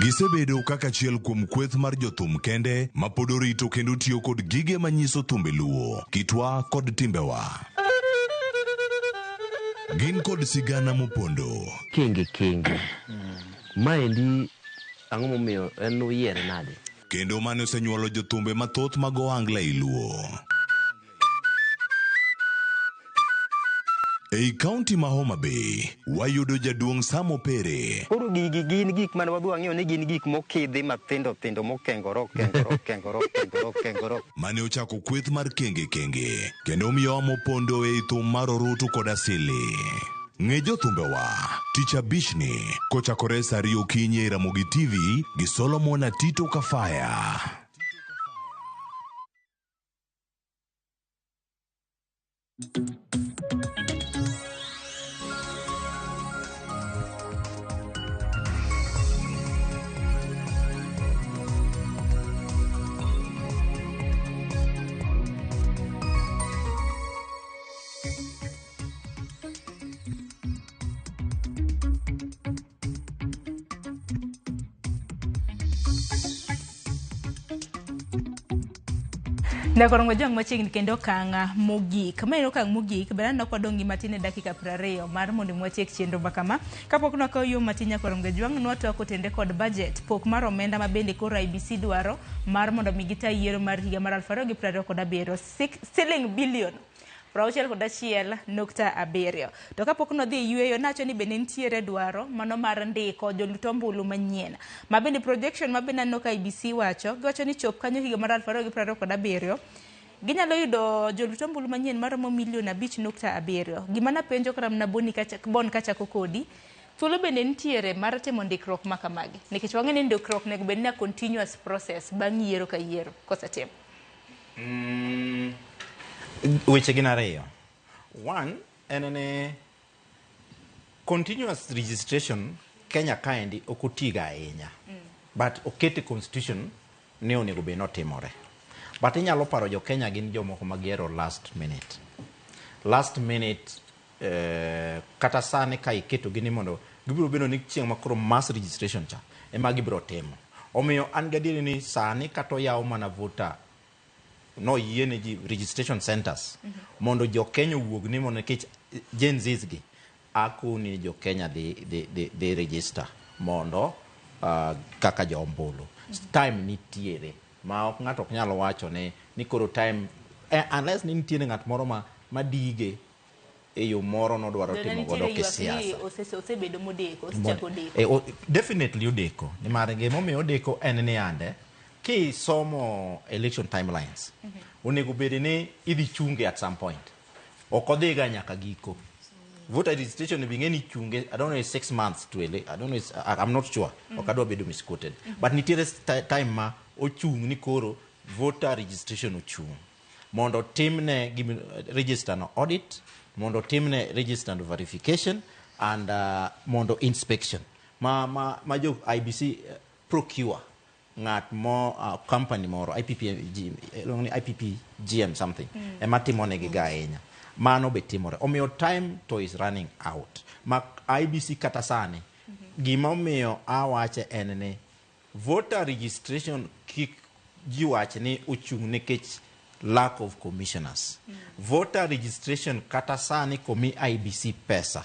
Gisebedo kaka achiel kuom kweth mar jothum kende ma pod orito kendo tiyo kod gige manyiso thumbe Luo, kitwa kod timbewa. Gin kod sigana mopondo. Kenge kenge. Maendi ang'o momiyo en uyiere nade? kendo mane osenyuolo jothumbe mathoth mag ohangla ei Luo. Ei kaunti ma Homa Bay, wayudo jaduong' Sam Opere. Koro gigi gin gik mane wadhi wang'iyo ni gin gik mokidhi mathindo thindo mokengore okengore okengore okengore okengore. Mane ochako kweth mar Kenge Kenge kendo omiyowa mopondo ei thum mar orutu kod asili. Ng'e jothumbewa tich abichni kochakore saa ariyo okinyi ei Ramogi TV gi Solomon Atito Kafaya. Nyakorongo jong machiegni kendo okang' mogik. Ma en okang' mogik, ber aneno ka wadong' gi matin e dakika 20 mar mondo mi watiek chenro ma kama. Kapok nwakawo yo matin Nyakorongo Jwang', nwatwak otende kod budget, pok mar omenda ma bende koro IEBC dwaro mar mondo mi gita yiero mar higa mar 2027, siling bilion 61.7. To kapok nodhi e yueyo, nawacho ni bende nitiere dwaro mano mar ndiko jolut ombulu manyien. Ma bende projection ma bende aneno ka IEBC wacho, giwacho ni chop kanyo higa mar 2027, ginyalo yudo jolut ombulu manyien maromo milion 5.7. Gima napenjo kata mana Boni kachak, Bon kachako kodi, thuolo bende nitiere mar timo ndikruok ma kamagi. Nikech wang'eyo ni ndikruok onego bed ni a continuous process bang' yiero ka yiero kosetim. Weche gin ariyo. One, en ni continuous registration Kenya kaendi ok otiga ahinya. But okete constitution ni onego bed ni otimore. But inyalo paro jo Kenya gin jomoko ma gihero last minute. Last minute kata sani ka iketo gi ni mondo gibiro bedo ni chieng' ma koro mass registration cha ema gibiro timo. Omiyo an gadieri ni sani kata oyaw mana voter no yiene ji registration centers mondo jo Kenya owuog ni mondo nikech Gen Zs gi akoni jo Kenya dhi register mondo kaka jo ombulu. Time nitiere ma ok ng'ato ok nyal wacho ni koro time unless ni nitiere ng'at moro ma dige e yo moro nodwaro timo godo kisiasa. Osebedo modeko, osechako deko. Definitely odeko. Nimar gimomiyo odeko en ni ande kisomo election timelines onego bed ni idhi chunge at some point. Ok odhiga nyaka giko. Voter registration bi ng'e ni chunge, I don't know, it's 6 months to ele, I don't know, it's, I'm not sure. Ok adwa bedo misquoted. But nitiere time ma ochung' ni koro voter registration ochung'. Mondo timne register no audit, mondo timne register no verification, and mondo inspection. Ma jo IEBC procure ng'at mo company moro IPPG, iluongo ni IPPGM something. Ema timonegi ga ahinya. Mano be timore. Omiyo time to is running out. Ma IEBC kata sani, gima omiyo awache en ni voter registration kik ji wach ni ochung' nikech lack of commissioners. Voter registration kata sani komi IEBC pesa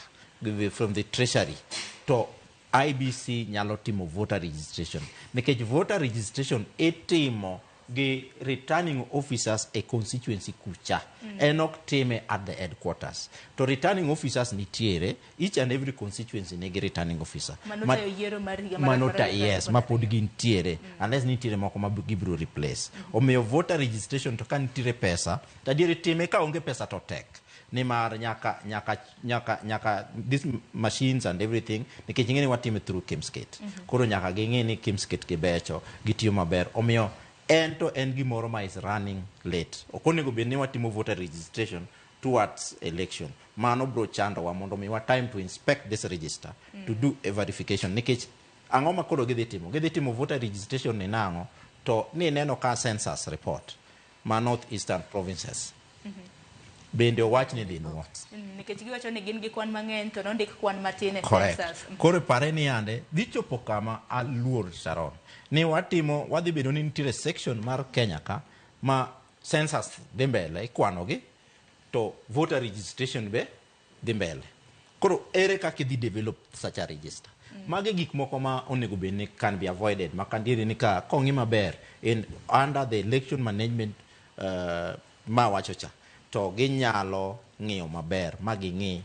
from the treasury to IEBC nyalo timo voter registration. Nikech voter registration itimo gi returning officers e constituency kucha. En ok time at the headquarters. To returning officers nitiere, each and every constituency nigi returning officer. Mano tayo yiero mar higa mar Mano apar ta, ariyo yes, ma pod gintiere. Unless nitiere moko ma gibiro replace. Omiyo voter registration to ka nitiere pesa, to adieri time ka onge pesa to tek. Nimar nyaka these machines and everything, nikech ing'e ni watime through Kimskit. Koro nyaka ging'e ni Kimskit gibecho, gitiyo maber. Omiyo en to en gimoro ma is running late. Ok onego bed ni watimo voter registration towards election. Mano bro chandowa mondo miwa time to inspect this register, to do a verification. Nikech ang'o ma koro gidhi timo? Gidhi timo voter registration ni nang'o? To ni neno ka census report ma North Eastern provinces. Bende owach ni dhi nuo. Nikech giwacho ni gin gi kwan mang'eny to nondik kwan matin e Correct. census. Koro pare ni ande dhi chopo kama aluor Sharon ni watimo wadhi bedo ni nitiere section mar Kenya ka ma census dhi mbele ikwanogi to voter registration be dhi mbele. Koro ere kaka idhi develop such a register? Magi gik moko ma onego bed ni can be avoided, ma kandiere ni ka kong'i maber in under the election management ma wacho cha, to ginyalo ng'iyo maber ma ging'i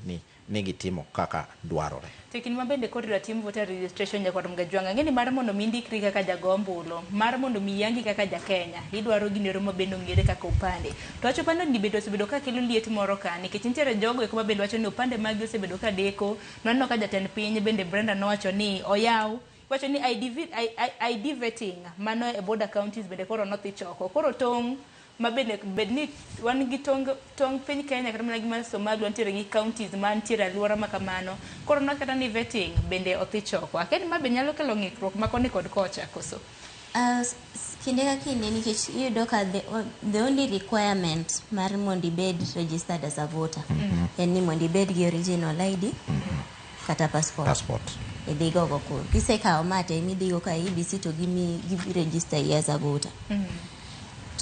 ni gitimo kaka dwarore. To kinde ma bende koro idwa tim voter registration, nyakwar Mgajwang', ang'e ni mar mondo mi indikri kaka jago ombulu, mar mondo mi yangi kaka ja Kenya, idwaro gino ma bende ong'ere kaka opande. To wach opande ni bende osebedo ka kelo liet moro ka, nikech nitiere jogo eko ma bende wacho ni opande magi osebedo ka deko. Nwaneno ka jatend piny bende Brenda nowacho ni oyaw, wacho ni ID vetting mano e border counties bende koro nodhi choko. Koro tong' ma bende bed ni wan gi tong piny Kenya kata mana gi mar Somalia, wantiere gi counties mantiere alwora ma kamano. Koro nok kata ni vetting bende odhi choko. Akia ni ma be nyalo kelo ng'ikruok ma koni kod kocha koso? Kinde ka kinde, nikech iyudo ka the only requirement mar mondo ibed registered as a voter en ni mondo ibed gi original ID kata passport. Passport. Idhi gogo kuro. Kisekawo ma to emidhigo ka IEBC to gimi gi register i as a voter.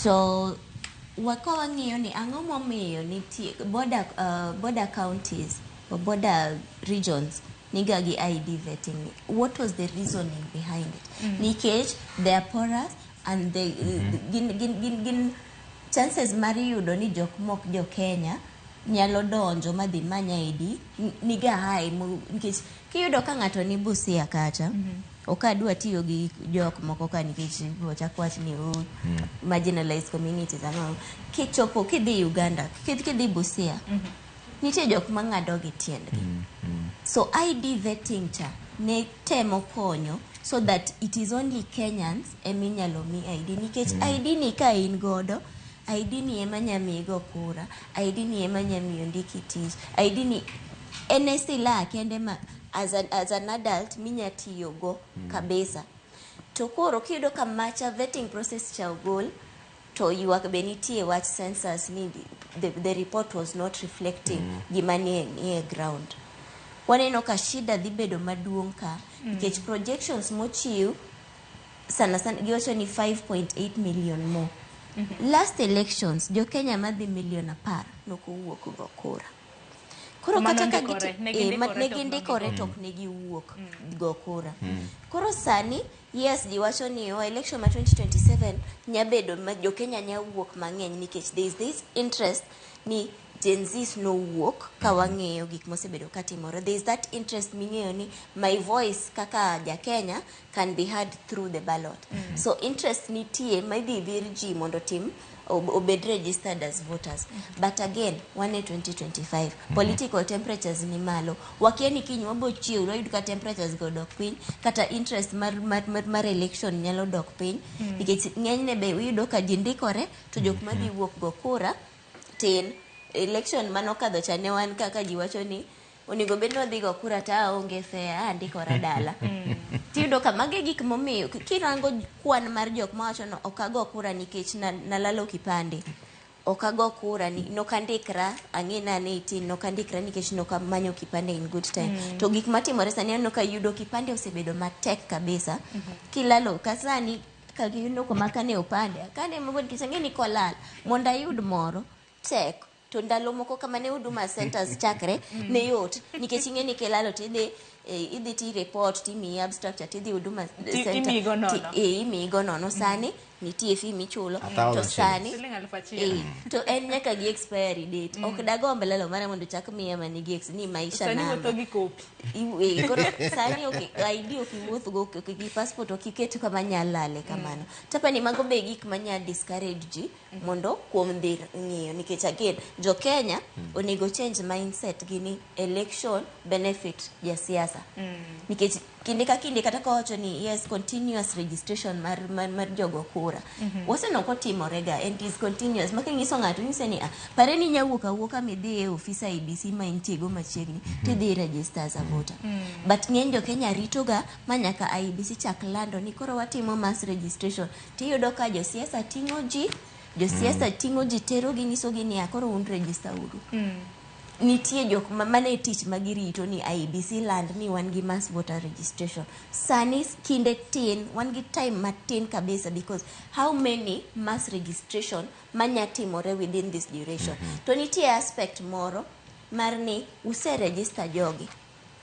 To ka wang'iyo ni ang'o momiyo nitie border counties or border regions niga gi ID vetting ni. What was the reasoning behind it? Nikech they are porous and they gin chances mar yudo ni jok mok jo Kenya nyalo donjo madhi many ID niga high, nikech kiyudo ka ng'ato ni Busia kacha, ok adwa tiyo gi jok moko ka nikech ochak wach ni oh, marginalized communities ang'o. Kichopo kidhi Uganda, kidhi Busia, nitie jok mang'ado gi tiendgi. So ID vetting cha ne temo konyo so that it is only Kenyans eminyalo mi ID, nikech ID ni ka in godo, ID ni ema nya miyi go kura, ID ni ema nya miyo ndiki tich, ID ni en e silaha kende ma as an adult minya tiyogo kabisa. To koro kiyudo ka macha vetting process cha ogol, to ywak be nitie wach census ni the report was not reflecting gima nie ground. Waneno ka shida dhi bedo maduong' ka nikech projections mochiw sana sana giwacho ni 5.8 million more. Last elections jo Kenya madhi milion 10 nokowuok go kura. Koro Mano kata ka ndikore, ne ne gindikore gindikore to to ok ne giwuok go kura. Koro sani, yes, ji wacho ni oh, election ma 2027 nya bedo ma jo Kenya nya wuok mang'eny nikech there is this interest ni Gen Zs nowuok. Ka wang'eyo gik mosebedo katimore, there is that interest ming'eyo ni my voice kaka ja Kenya can be heard through the ballot. So interest nitie ma idhi dhir ji mondo tim obed registered as voters. But again, wan e 2025, political temperatures ni malo. Wakia ni kiny wabo chiew wayud ka temperatures go dok piny, kata interest mar election nyalo dok piny, nikech ng'enyne be iyudo ka ji ndikore to jok madhi wuok go kura tin. Election manokadho cha ne wan kaka ji wacho ni onego bed ni wadhi go kura to aonge fare, andikora dala. Tiyudo ka magi e gik momiyo kirango kwan mar jok mawacho no ok ago kura nikech nalalo kipande, ok ago kura ni nokandikra, ang'e na ne 18, nokandikra nikech nokamanyo kipande in good time. To gik matimore sani, aneno ka yudo kipande osebedo matek kabisa. Kilalo ka sani ka giyudo kuma kane opande akane mago, nikech ang'e ni kolal mondo ayud moro tek. To ndalo moko kama ne Huduma centers chakre ne yot, nikech ing'e ni kilalo tidhi idhi ti report, timiyi abstract, tidhi Huduma center Imiyigo nono. Imiyigo nono. Sani nitie fee michulo. A thousand To sani Siling 1000. To en nyaka gi expiry date. Ok dagomb lalo mana mondo chak miya manigi ex ni maisha Sani namba. wuotho gi kopi. Koro sani ok ID ok iwuothgo, ok gi passport ok iket kama nyalo lale kamano. Tapani mago be gik manya discourage ji mondo kuom dhi ng'iyo, nikech again jo Kenya onego change mindset gi ni election benefit jasiasa, nikech kinde ka kinde kata kawacho ni yes, continuous registration mar jogo kura waseneno kotimore ga and is continuous. Ma kinyiso ng'ato, inyise ni ah, pare ni inya wuok awuoka midhi e ofis IEBC ma intie go machiegni tidhi register as a voter. But ng'eny jo Kenya ritoga ma nyaka IEBC chak lando ni koro watimo mass registration, tiyudo ka josiasa ting'o ji, josiasa ting'o ji, terogi, nyisogi ni ah, koro un register uru. Nitie jok ma mane tich ma girito ni IEBC land ni wan gi mass voter registration. Sani kinde tin, wan gi time matin kabisa, because how many mass registration manya timore within this duration? To nitie aspect moro mar ni use register jogi.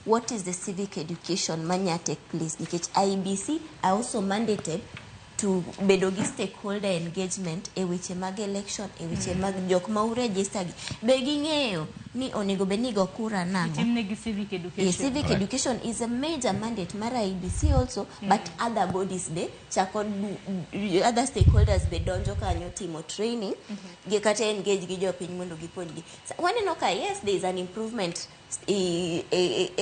What is the civic education manya take place? Nikech IEBC are also mandated to bedo gi stakeholder engagement e weche mag election, e weche mag jok ma uregister gi. Be ging'eyo ni onego bed ni go kura nang'o? Itimnegi civic education. Yeah, civic education is a major mandate mar IEBC also, but other bodies be chako other stakeholders be donjo kanyo timo training gi kata engage gi jopiny mondo gipuonjgi. Waneno ka yes, there is an improvement e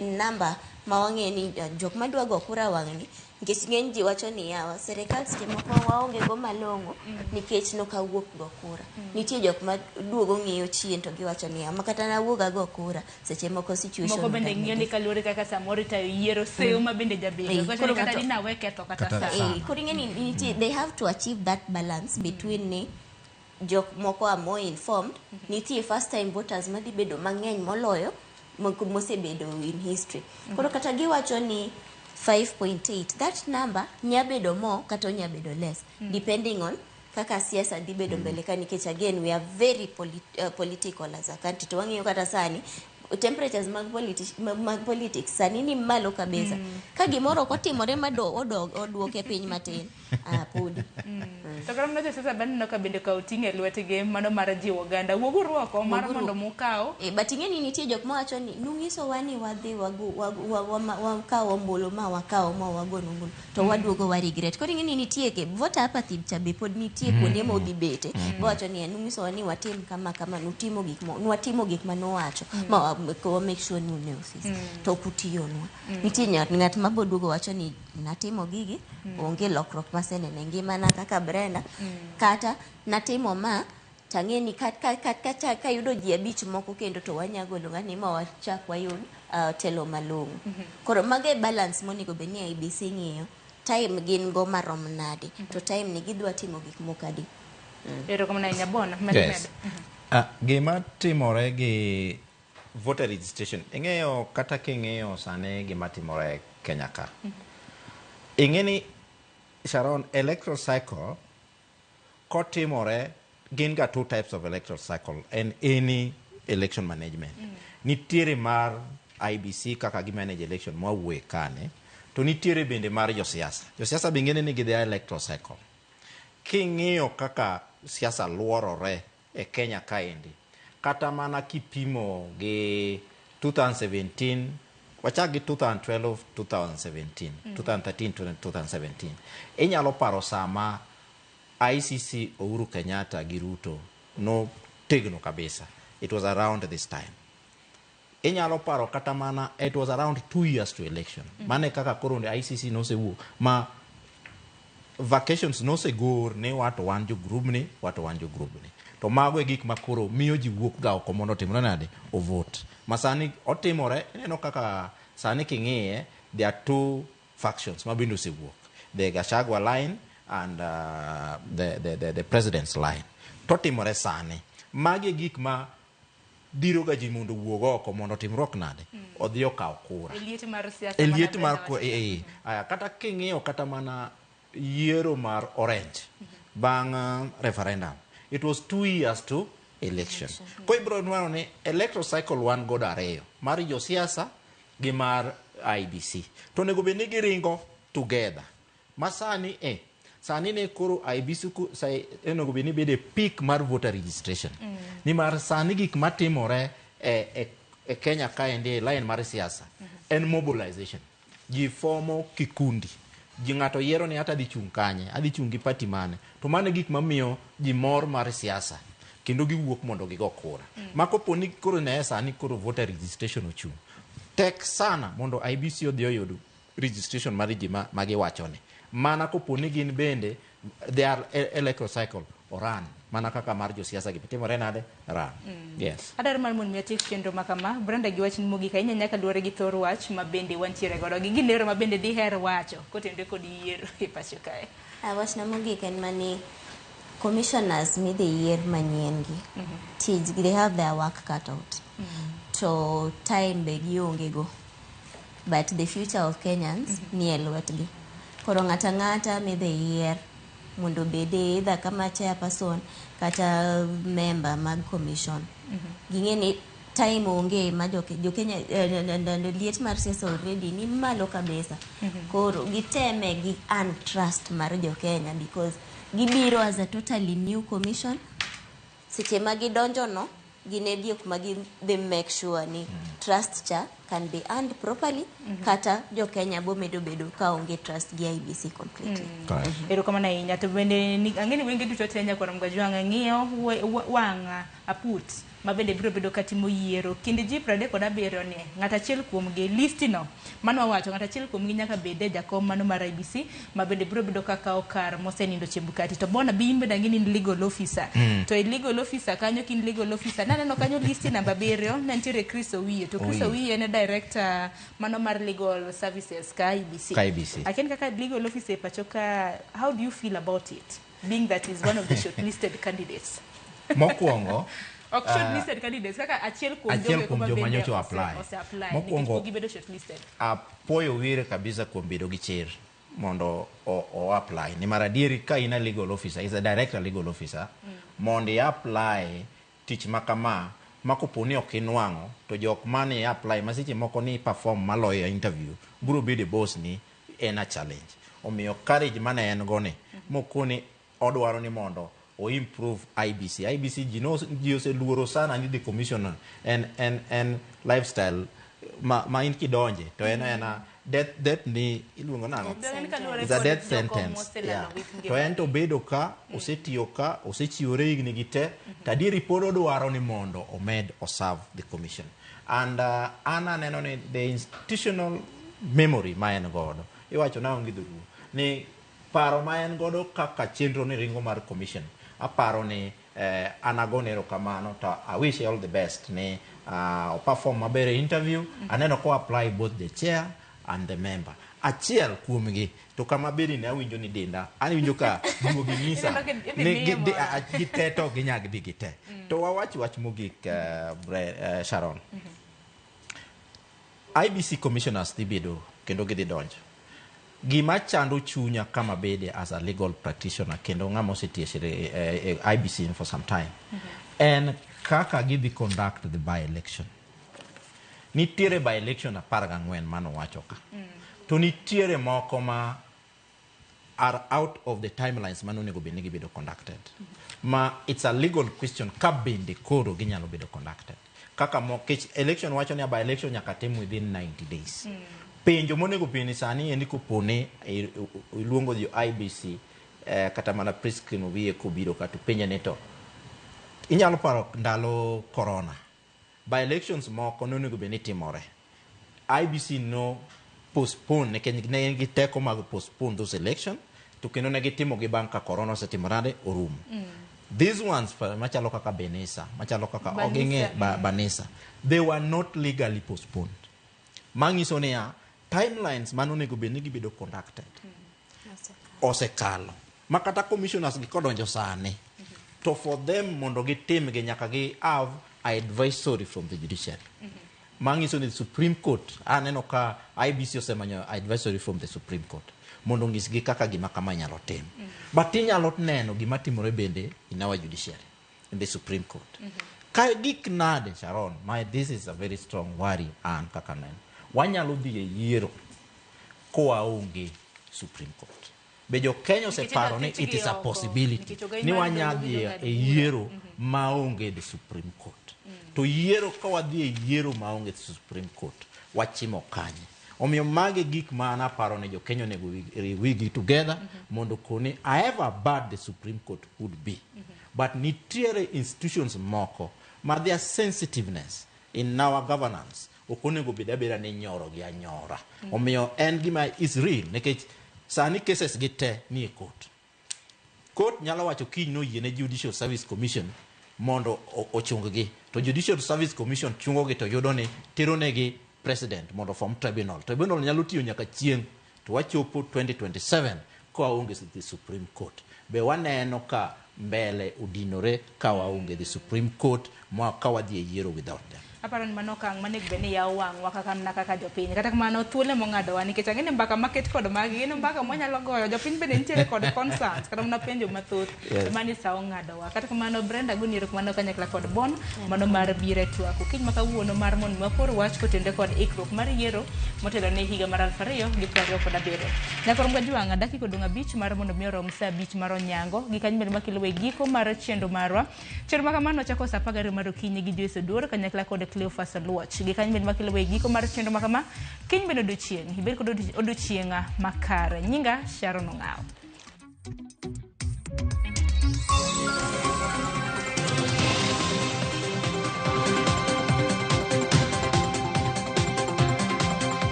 number ma wang'e ni jok madwa go kura wang'ni, nikech ng'eny ji wacho ni yawa serikal seche moko waonge go malong'o nikech nokawuok go kura. Nitie jok ma duogo ng'iyo chien to giwacho ni ma kata nawuog ago kura seche moko situation moko bende ok ng'iyo ni kaluwore kaka samoro itayo yiero seyo ma bende jabedo. Wacho ni Koro kata dinawe ketho kata sa. Koro ing'e ni nitie, they have to achieve that balance between ni jok moko are more informed, nitie first time voters madhi bedo mang'eny moloyo mosebedo in history. Koro kata giwacho ni 5.8, that number nya bedo more kata onya bedo less, depending on kaka siasa dhi bedo mbele ka, nikech again we are very political as a country. To wang'iyo kata sani temperatures mag politics sani ni malo kabisa. Ka gimoro ok otimore ma oduoke piny matin, podi. To kata mana josiasa bende neno ka bende kawo ting' e lwetgi mano mar jiwo oganda. Wuoguru oko mar Wuoguru. mondo mukaw. But ing'e ni nitie jok mawacho ni nung'isowa ni wadhi wakaw ombulu ma wakaw ma wagono ombulu to waduogo wa regret. Koro ing'e ni nitie ke voter apathy cha be pod nitie kuonde ma odhi bete. Wawacho ni nung'isowa ni watim kama kama, nutimo gik mo, nwatimo gik ma nuwacho ma wa make sure ni un e ofis to ok utiyonwa. Nitie ng'at ma boduogo wacho ni natimo gigi, onge lokruok maseneno e ngimana kaka Brenda, kata natimo ma tang'e ni kayudo ji 5 moko kendo to wanya golo ng'ani ma wachak wayud telo malong'o. Koro mago e balance monego bed ni IEBC ng'iyo. Time gin go marom nade, to time ni gidwa timo gik moko adi. Erokamano ahinya Bona, med Yes. med. Gima timore gi voter registration, ing'eyo kata king'iyo sani gima timore Kenya ka. Ing'e ni Sharon, electoral cycle kotimore gin ga two types of electoral cycle and any election management. Nitiere mar IEBC kaka gi manage election mwawuoye kane, to nitiere bende mar josiasa. Josiasa be ng'ene ni gi their electoral cycle. King'iyo kaka siasa luorore e Kenya kaendi, kata mana kipimo gi 2017, wachak gi 2012, 2017, 2013, 2017. Inyalo paro sama ICC Uhuru Kenyatta gi Ruto no tegno kabisa. It was around this time. Inyalo paro kata mana it was around 2 years to election. Mane kaka koro ICC nosewuok ma vacations nosegor ni wato wan jo grubni, wato wan jo grubni. To mago e gik ma koro miyo ji wuok ga oko mondo otimre nade? Ovote. Ma sani otimore, ineno kaka sani king'iye, there are two factions ma bende osewuok. The Gachagua line and the president's line. To timore sani. Magi e gik ma diro ga ji mondo owuog oko mondo otimruok nade? Odhi okaw kura. E liet mar siasa E liet mana mar Brenda kura, wacho. Aya, kata king'iyo kata mana yiero mar Orange bang' referendum, it was 2 years to election. Koro ibiro nwang'o ni electoral cycle wan godo ariyo, mar josiasa gi mar IEBC. To onego bed ni giringo together. Ma sani sani ne koro IEBC onego bed ni bedo e peak mar voter registration. Nimar sani gik matimore e Kenya kaendi e line mar siasa en mobilization. Ji fomo kikundi. Ji ng'ato yiero ni ata adhi chung' kanye, adhi chung' gi party mane. To mano e gik mamiyo ji mor mar siasa kendo giwuok mondo gigo kura. Ma kopo ni koro ne sani koro voter registration ochung', tek sana mondo IEBC odhi oyud registration mar ji ma giwacho ni. Mana kopo ni gin bende their electoral cycle oran mana kaka mar josiasa gi timore nade ran. Yes. Adwaro mar mondo mi atiek chenro ma kama, Brenda gi wachni mogik ahinya nyaka luwore gi thor wach ma bende wantiere godo gi gilero ma bende diher wacho kotenore kod yiero e pacho kae. Wachna mogik en mani commissioners midhi yier manyien gi tijgi, they have their work cut out. To time be gionge go. But the future of Kenyans ni e lwetgi. Koro ng'ata ng'ata midhi yier mondo obed either kama chairperson kata member mag commission. Ging'e ni Time onge ma jo Kenya liet mar siasa already ni malo kabisa. Koro giteme gi earn trust mar jo Kenya because gibiro as a totally new commission. Seche ma gidonjo no, gin e diek ma gidhi make sure ni trust cha can be earned properly, kata jo Kenya bo medo bedo ka onge trust gi IEBC completely. Erokamano ahinya. To bende ang'e ni wenge duto te nyakwar Mgajwang' ng'iyo wang' aput ma bende biro bedo katimo yiero kind ji 37 ni ng'at achiel kuomgi listino mano wawacho ng'at achiel kuomgi nyaka bed e jakom mano mar IEBC ma bende biro bedo kakawo kar mosenindo Chebukati. To bona bi in bende ang'e ni in legal officer. To e legal officer kanyo kin legal officer naneno kanyo listi namba 7 ne nitiere Chris Owiye. To Chris Owiye ne director mano mar legal services ka IEBC. Ka IEBC. Aken kaka legal officer e pacho ka, how do you feel about it being that is one of the shortlisted candidates? Mokwongo, ok shortlisted candidates, kaka achiel kuom achiel jogo kuom ma joma bende nyocha apply. ose apply Mokwongo- nikech pok gibedo shortlisted. Apuoyo Wire kabisa kuom bedo gi chir mondo o apply. Nimar adieri ka in a legal officer, is a director legal officer, mondo i apply tich ma kama, ma kopo ni ok inwang'o, to jok mane apply ma seche moko ni perform maloyo e interview, biro bedo e boss ni en a challenge. Omiyo courage mane en go ni, mokoni odwaro ni mondo o improve IEBC. IEBC ji no, ji oseluoro sana ni the commission en lifestyle ma in kidonje to en a death ni iluongo nang'o? Death sentence. It's a death Kaluwore kod joko sentence. moselalo wit ngima. To en to obedo ka, osetiyo ka, osechiwore higni gi te, to adieri pod odwaro ni mondo omed oserve the commission. And an aneno ni the institutional memory ma en godo, iwacho na onge dholuo, ni paro ma en godo kaka chenro ni ringo mar commission, aparo ni an agone erokamano to I wish all the best ni o perform maber e interview. Aneno ko apply both the chair and the member. Achiel kuomgi to kama bedi ne awinjo ni denda, an awinjo ka duogi nyisa Ineno ka idhi ni miye moro. gite to ginyag dhi gite. To wawach wach mogik, Sharon. IEBC commissioners dhi bedo kendo gidhi donjo. Gima chando chunya kama bede as a legal practitioner kendo ng'ama osetiyo IEBC for some time, en kaka gidhi conduct the by-election. Nitiere by-election 14 manowacho ka. To nitiere moko ma are out of the timelines mane onego bed ni gibedo conducted. Ma it's a legal question ka bende koro ginyalo bedo conducted. Kaka mo, kech election wacho ni by election nyaka tim within 90 days. Penjo monego bed ni sani en ni kopo ni iluongo jo IEBC kata mana Priscilline Owiye kobiro ka to penje ni to inyalo paro ndalo corona by elections moko nonego bed ni timore. IEBC no postpone nikech ne gi teko mag postpone those election to kendo ne gitimo gi bang' ka corona osetimore nade orumo. These ones machalo kaka Banisa, machalo kaka Banisa, Oging'e, Banisa, they were not legally postponed. Manyiso niya, timelines mane onego bed ni gibedo conducted osekalo. Ma kata commissioners gi kodonjo sani, to for them mondo gitim gi nyaka gi have advisory from the judiciary. Manyiso ni Supreme Court, aneno ka IEBC osemanyo advisory from the Supreme Court mondo onyisgi kaka gima kama inyalo tim. But inyalo neno gima timore bende in our judiciary, in the Supreme Court. Ka gik nade, Sharon, my, this is a very strong worry an kaka neno. Wanyalo dhi e yiero kowaonge Supreme Court. Be jo Kenya oseparo ni it is a possibility ni wanyalo dhi e yiero maonge the Supreme Court. To yiero ka wadhi e yiero maonge the Supreme Court, wachimo kanye? Omiyo magi gik ma an aparo ni jo Kenya onego wigi together mondo koni however bad the Supreme Court would be. But nitiere institutions moko ma their sensitiveness in our governance ok onego bed abeda ni inyoro gi anyora. Omiyo en gima is real nikech sani cases gi te ni e court. Court nyalo wacho kiny noyiene Judicial Service Commission mondo ochung gi. To Judicial Service Commission chungo gi to yudo ni tero negi president mondo form tribunal. Tribunal nyalo tiyo nyaka chieng' to wachopo 2027 ka waonge the Supreme Court. Be waneno ka mbele odinore ka waonge the Supreme Court ma ka wadhi e yiero without them. Aparo ni mano okang' manego bed ni yawo wang'wa kaka mana kaka jopiny. Kata kamano thuolo emong'adowa nikech ang'e ni mbaka maket kod magi gin mbaka mwanyalo goyo. Jopiny bende nitiere kod concerns kata mana penjo mathoth. Yes. Mani sa ong'adowa. Kata kamano Brenda agoni erokamano kanyakla kod Bon mano mar biro e twak. Okinyi ma kawuono mar mondo wapor wach kotenore kod ikruok mar yiero motelo ne higa mar 2027. Nyakoro Mgajwang'a dakika odong' 5 mar mondo mi orom sa 5 mar onyango. Gi kanyo bende makelo e giko mar chenro marwa. Chenro ma kamano chako sa 12 mar okinyi gi Joyce Oduor kanyakla kod Cleophas Oluoch. Gi kanyo bende makelo e giko mar chenro ma kama. Kiny bende odiochieng', ibed kod odiochieng' makare. Nyinga Sharon Ong'awo.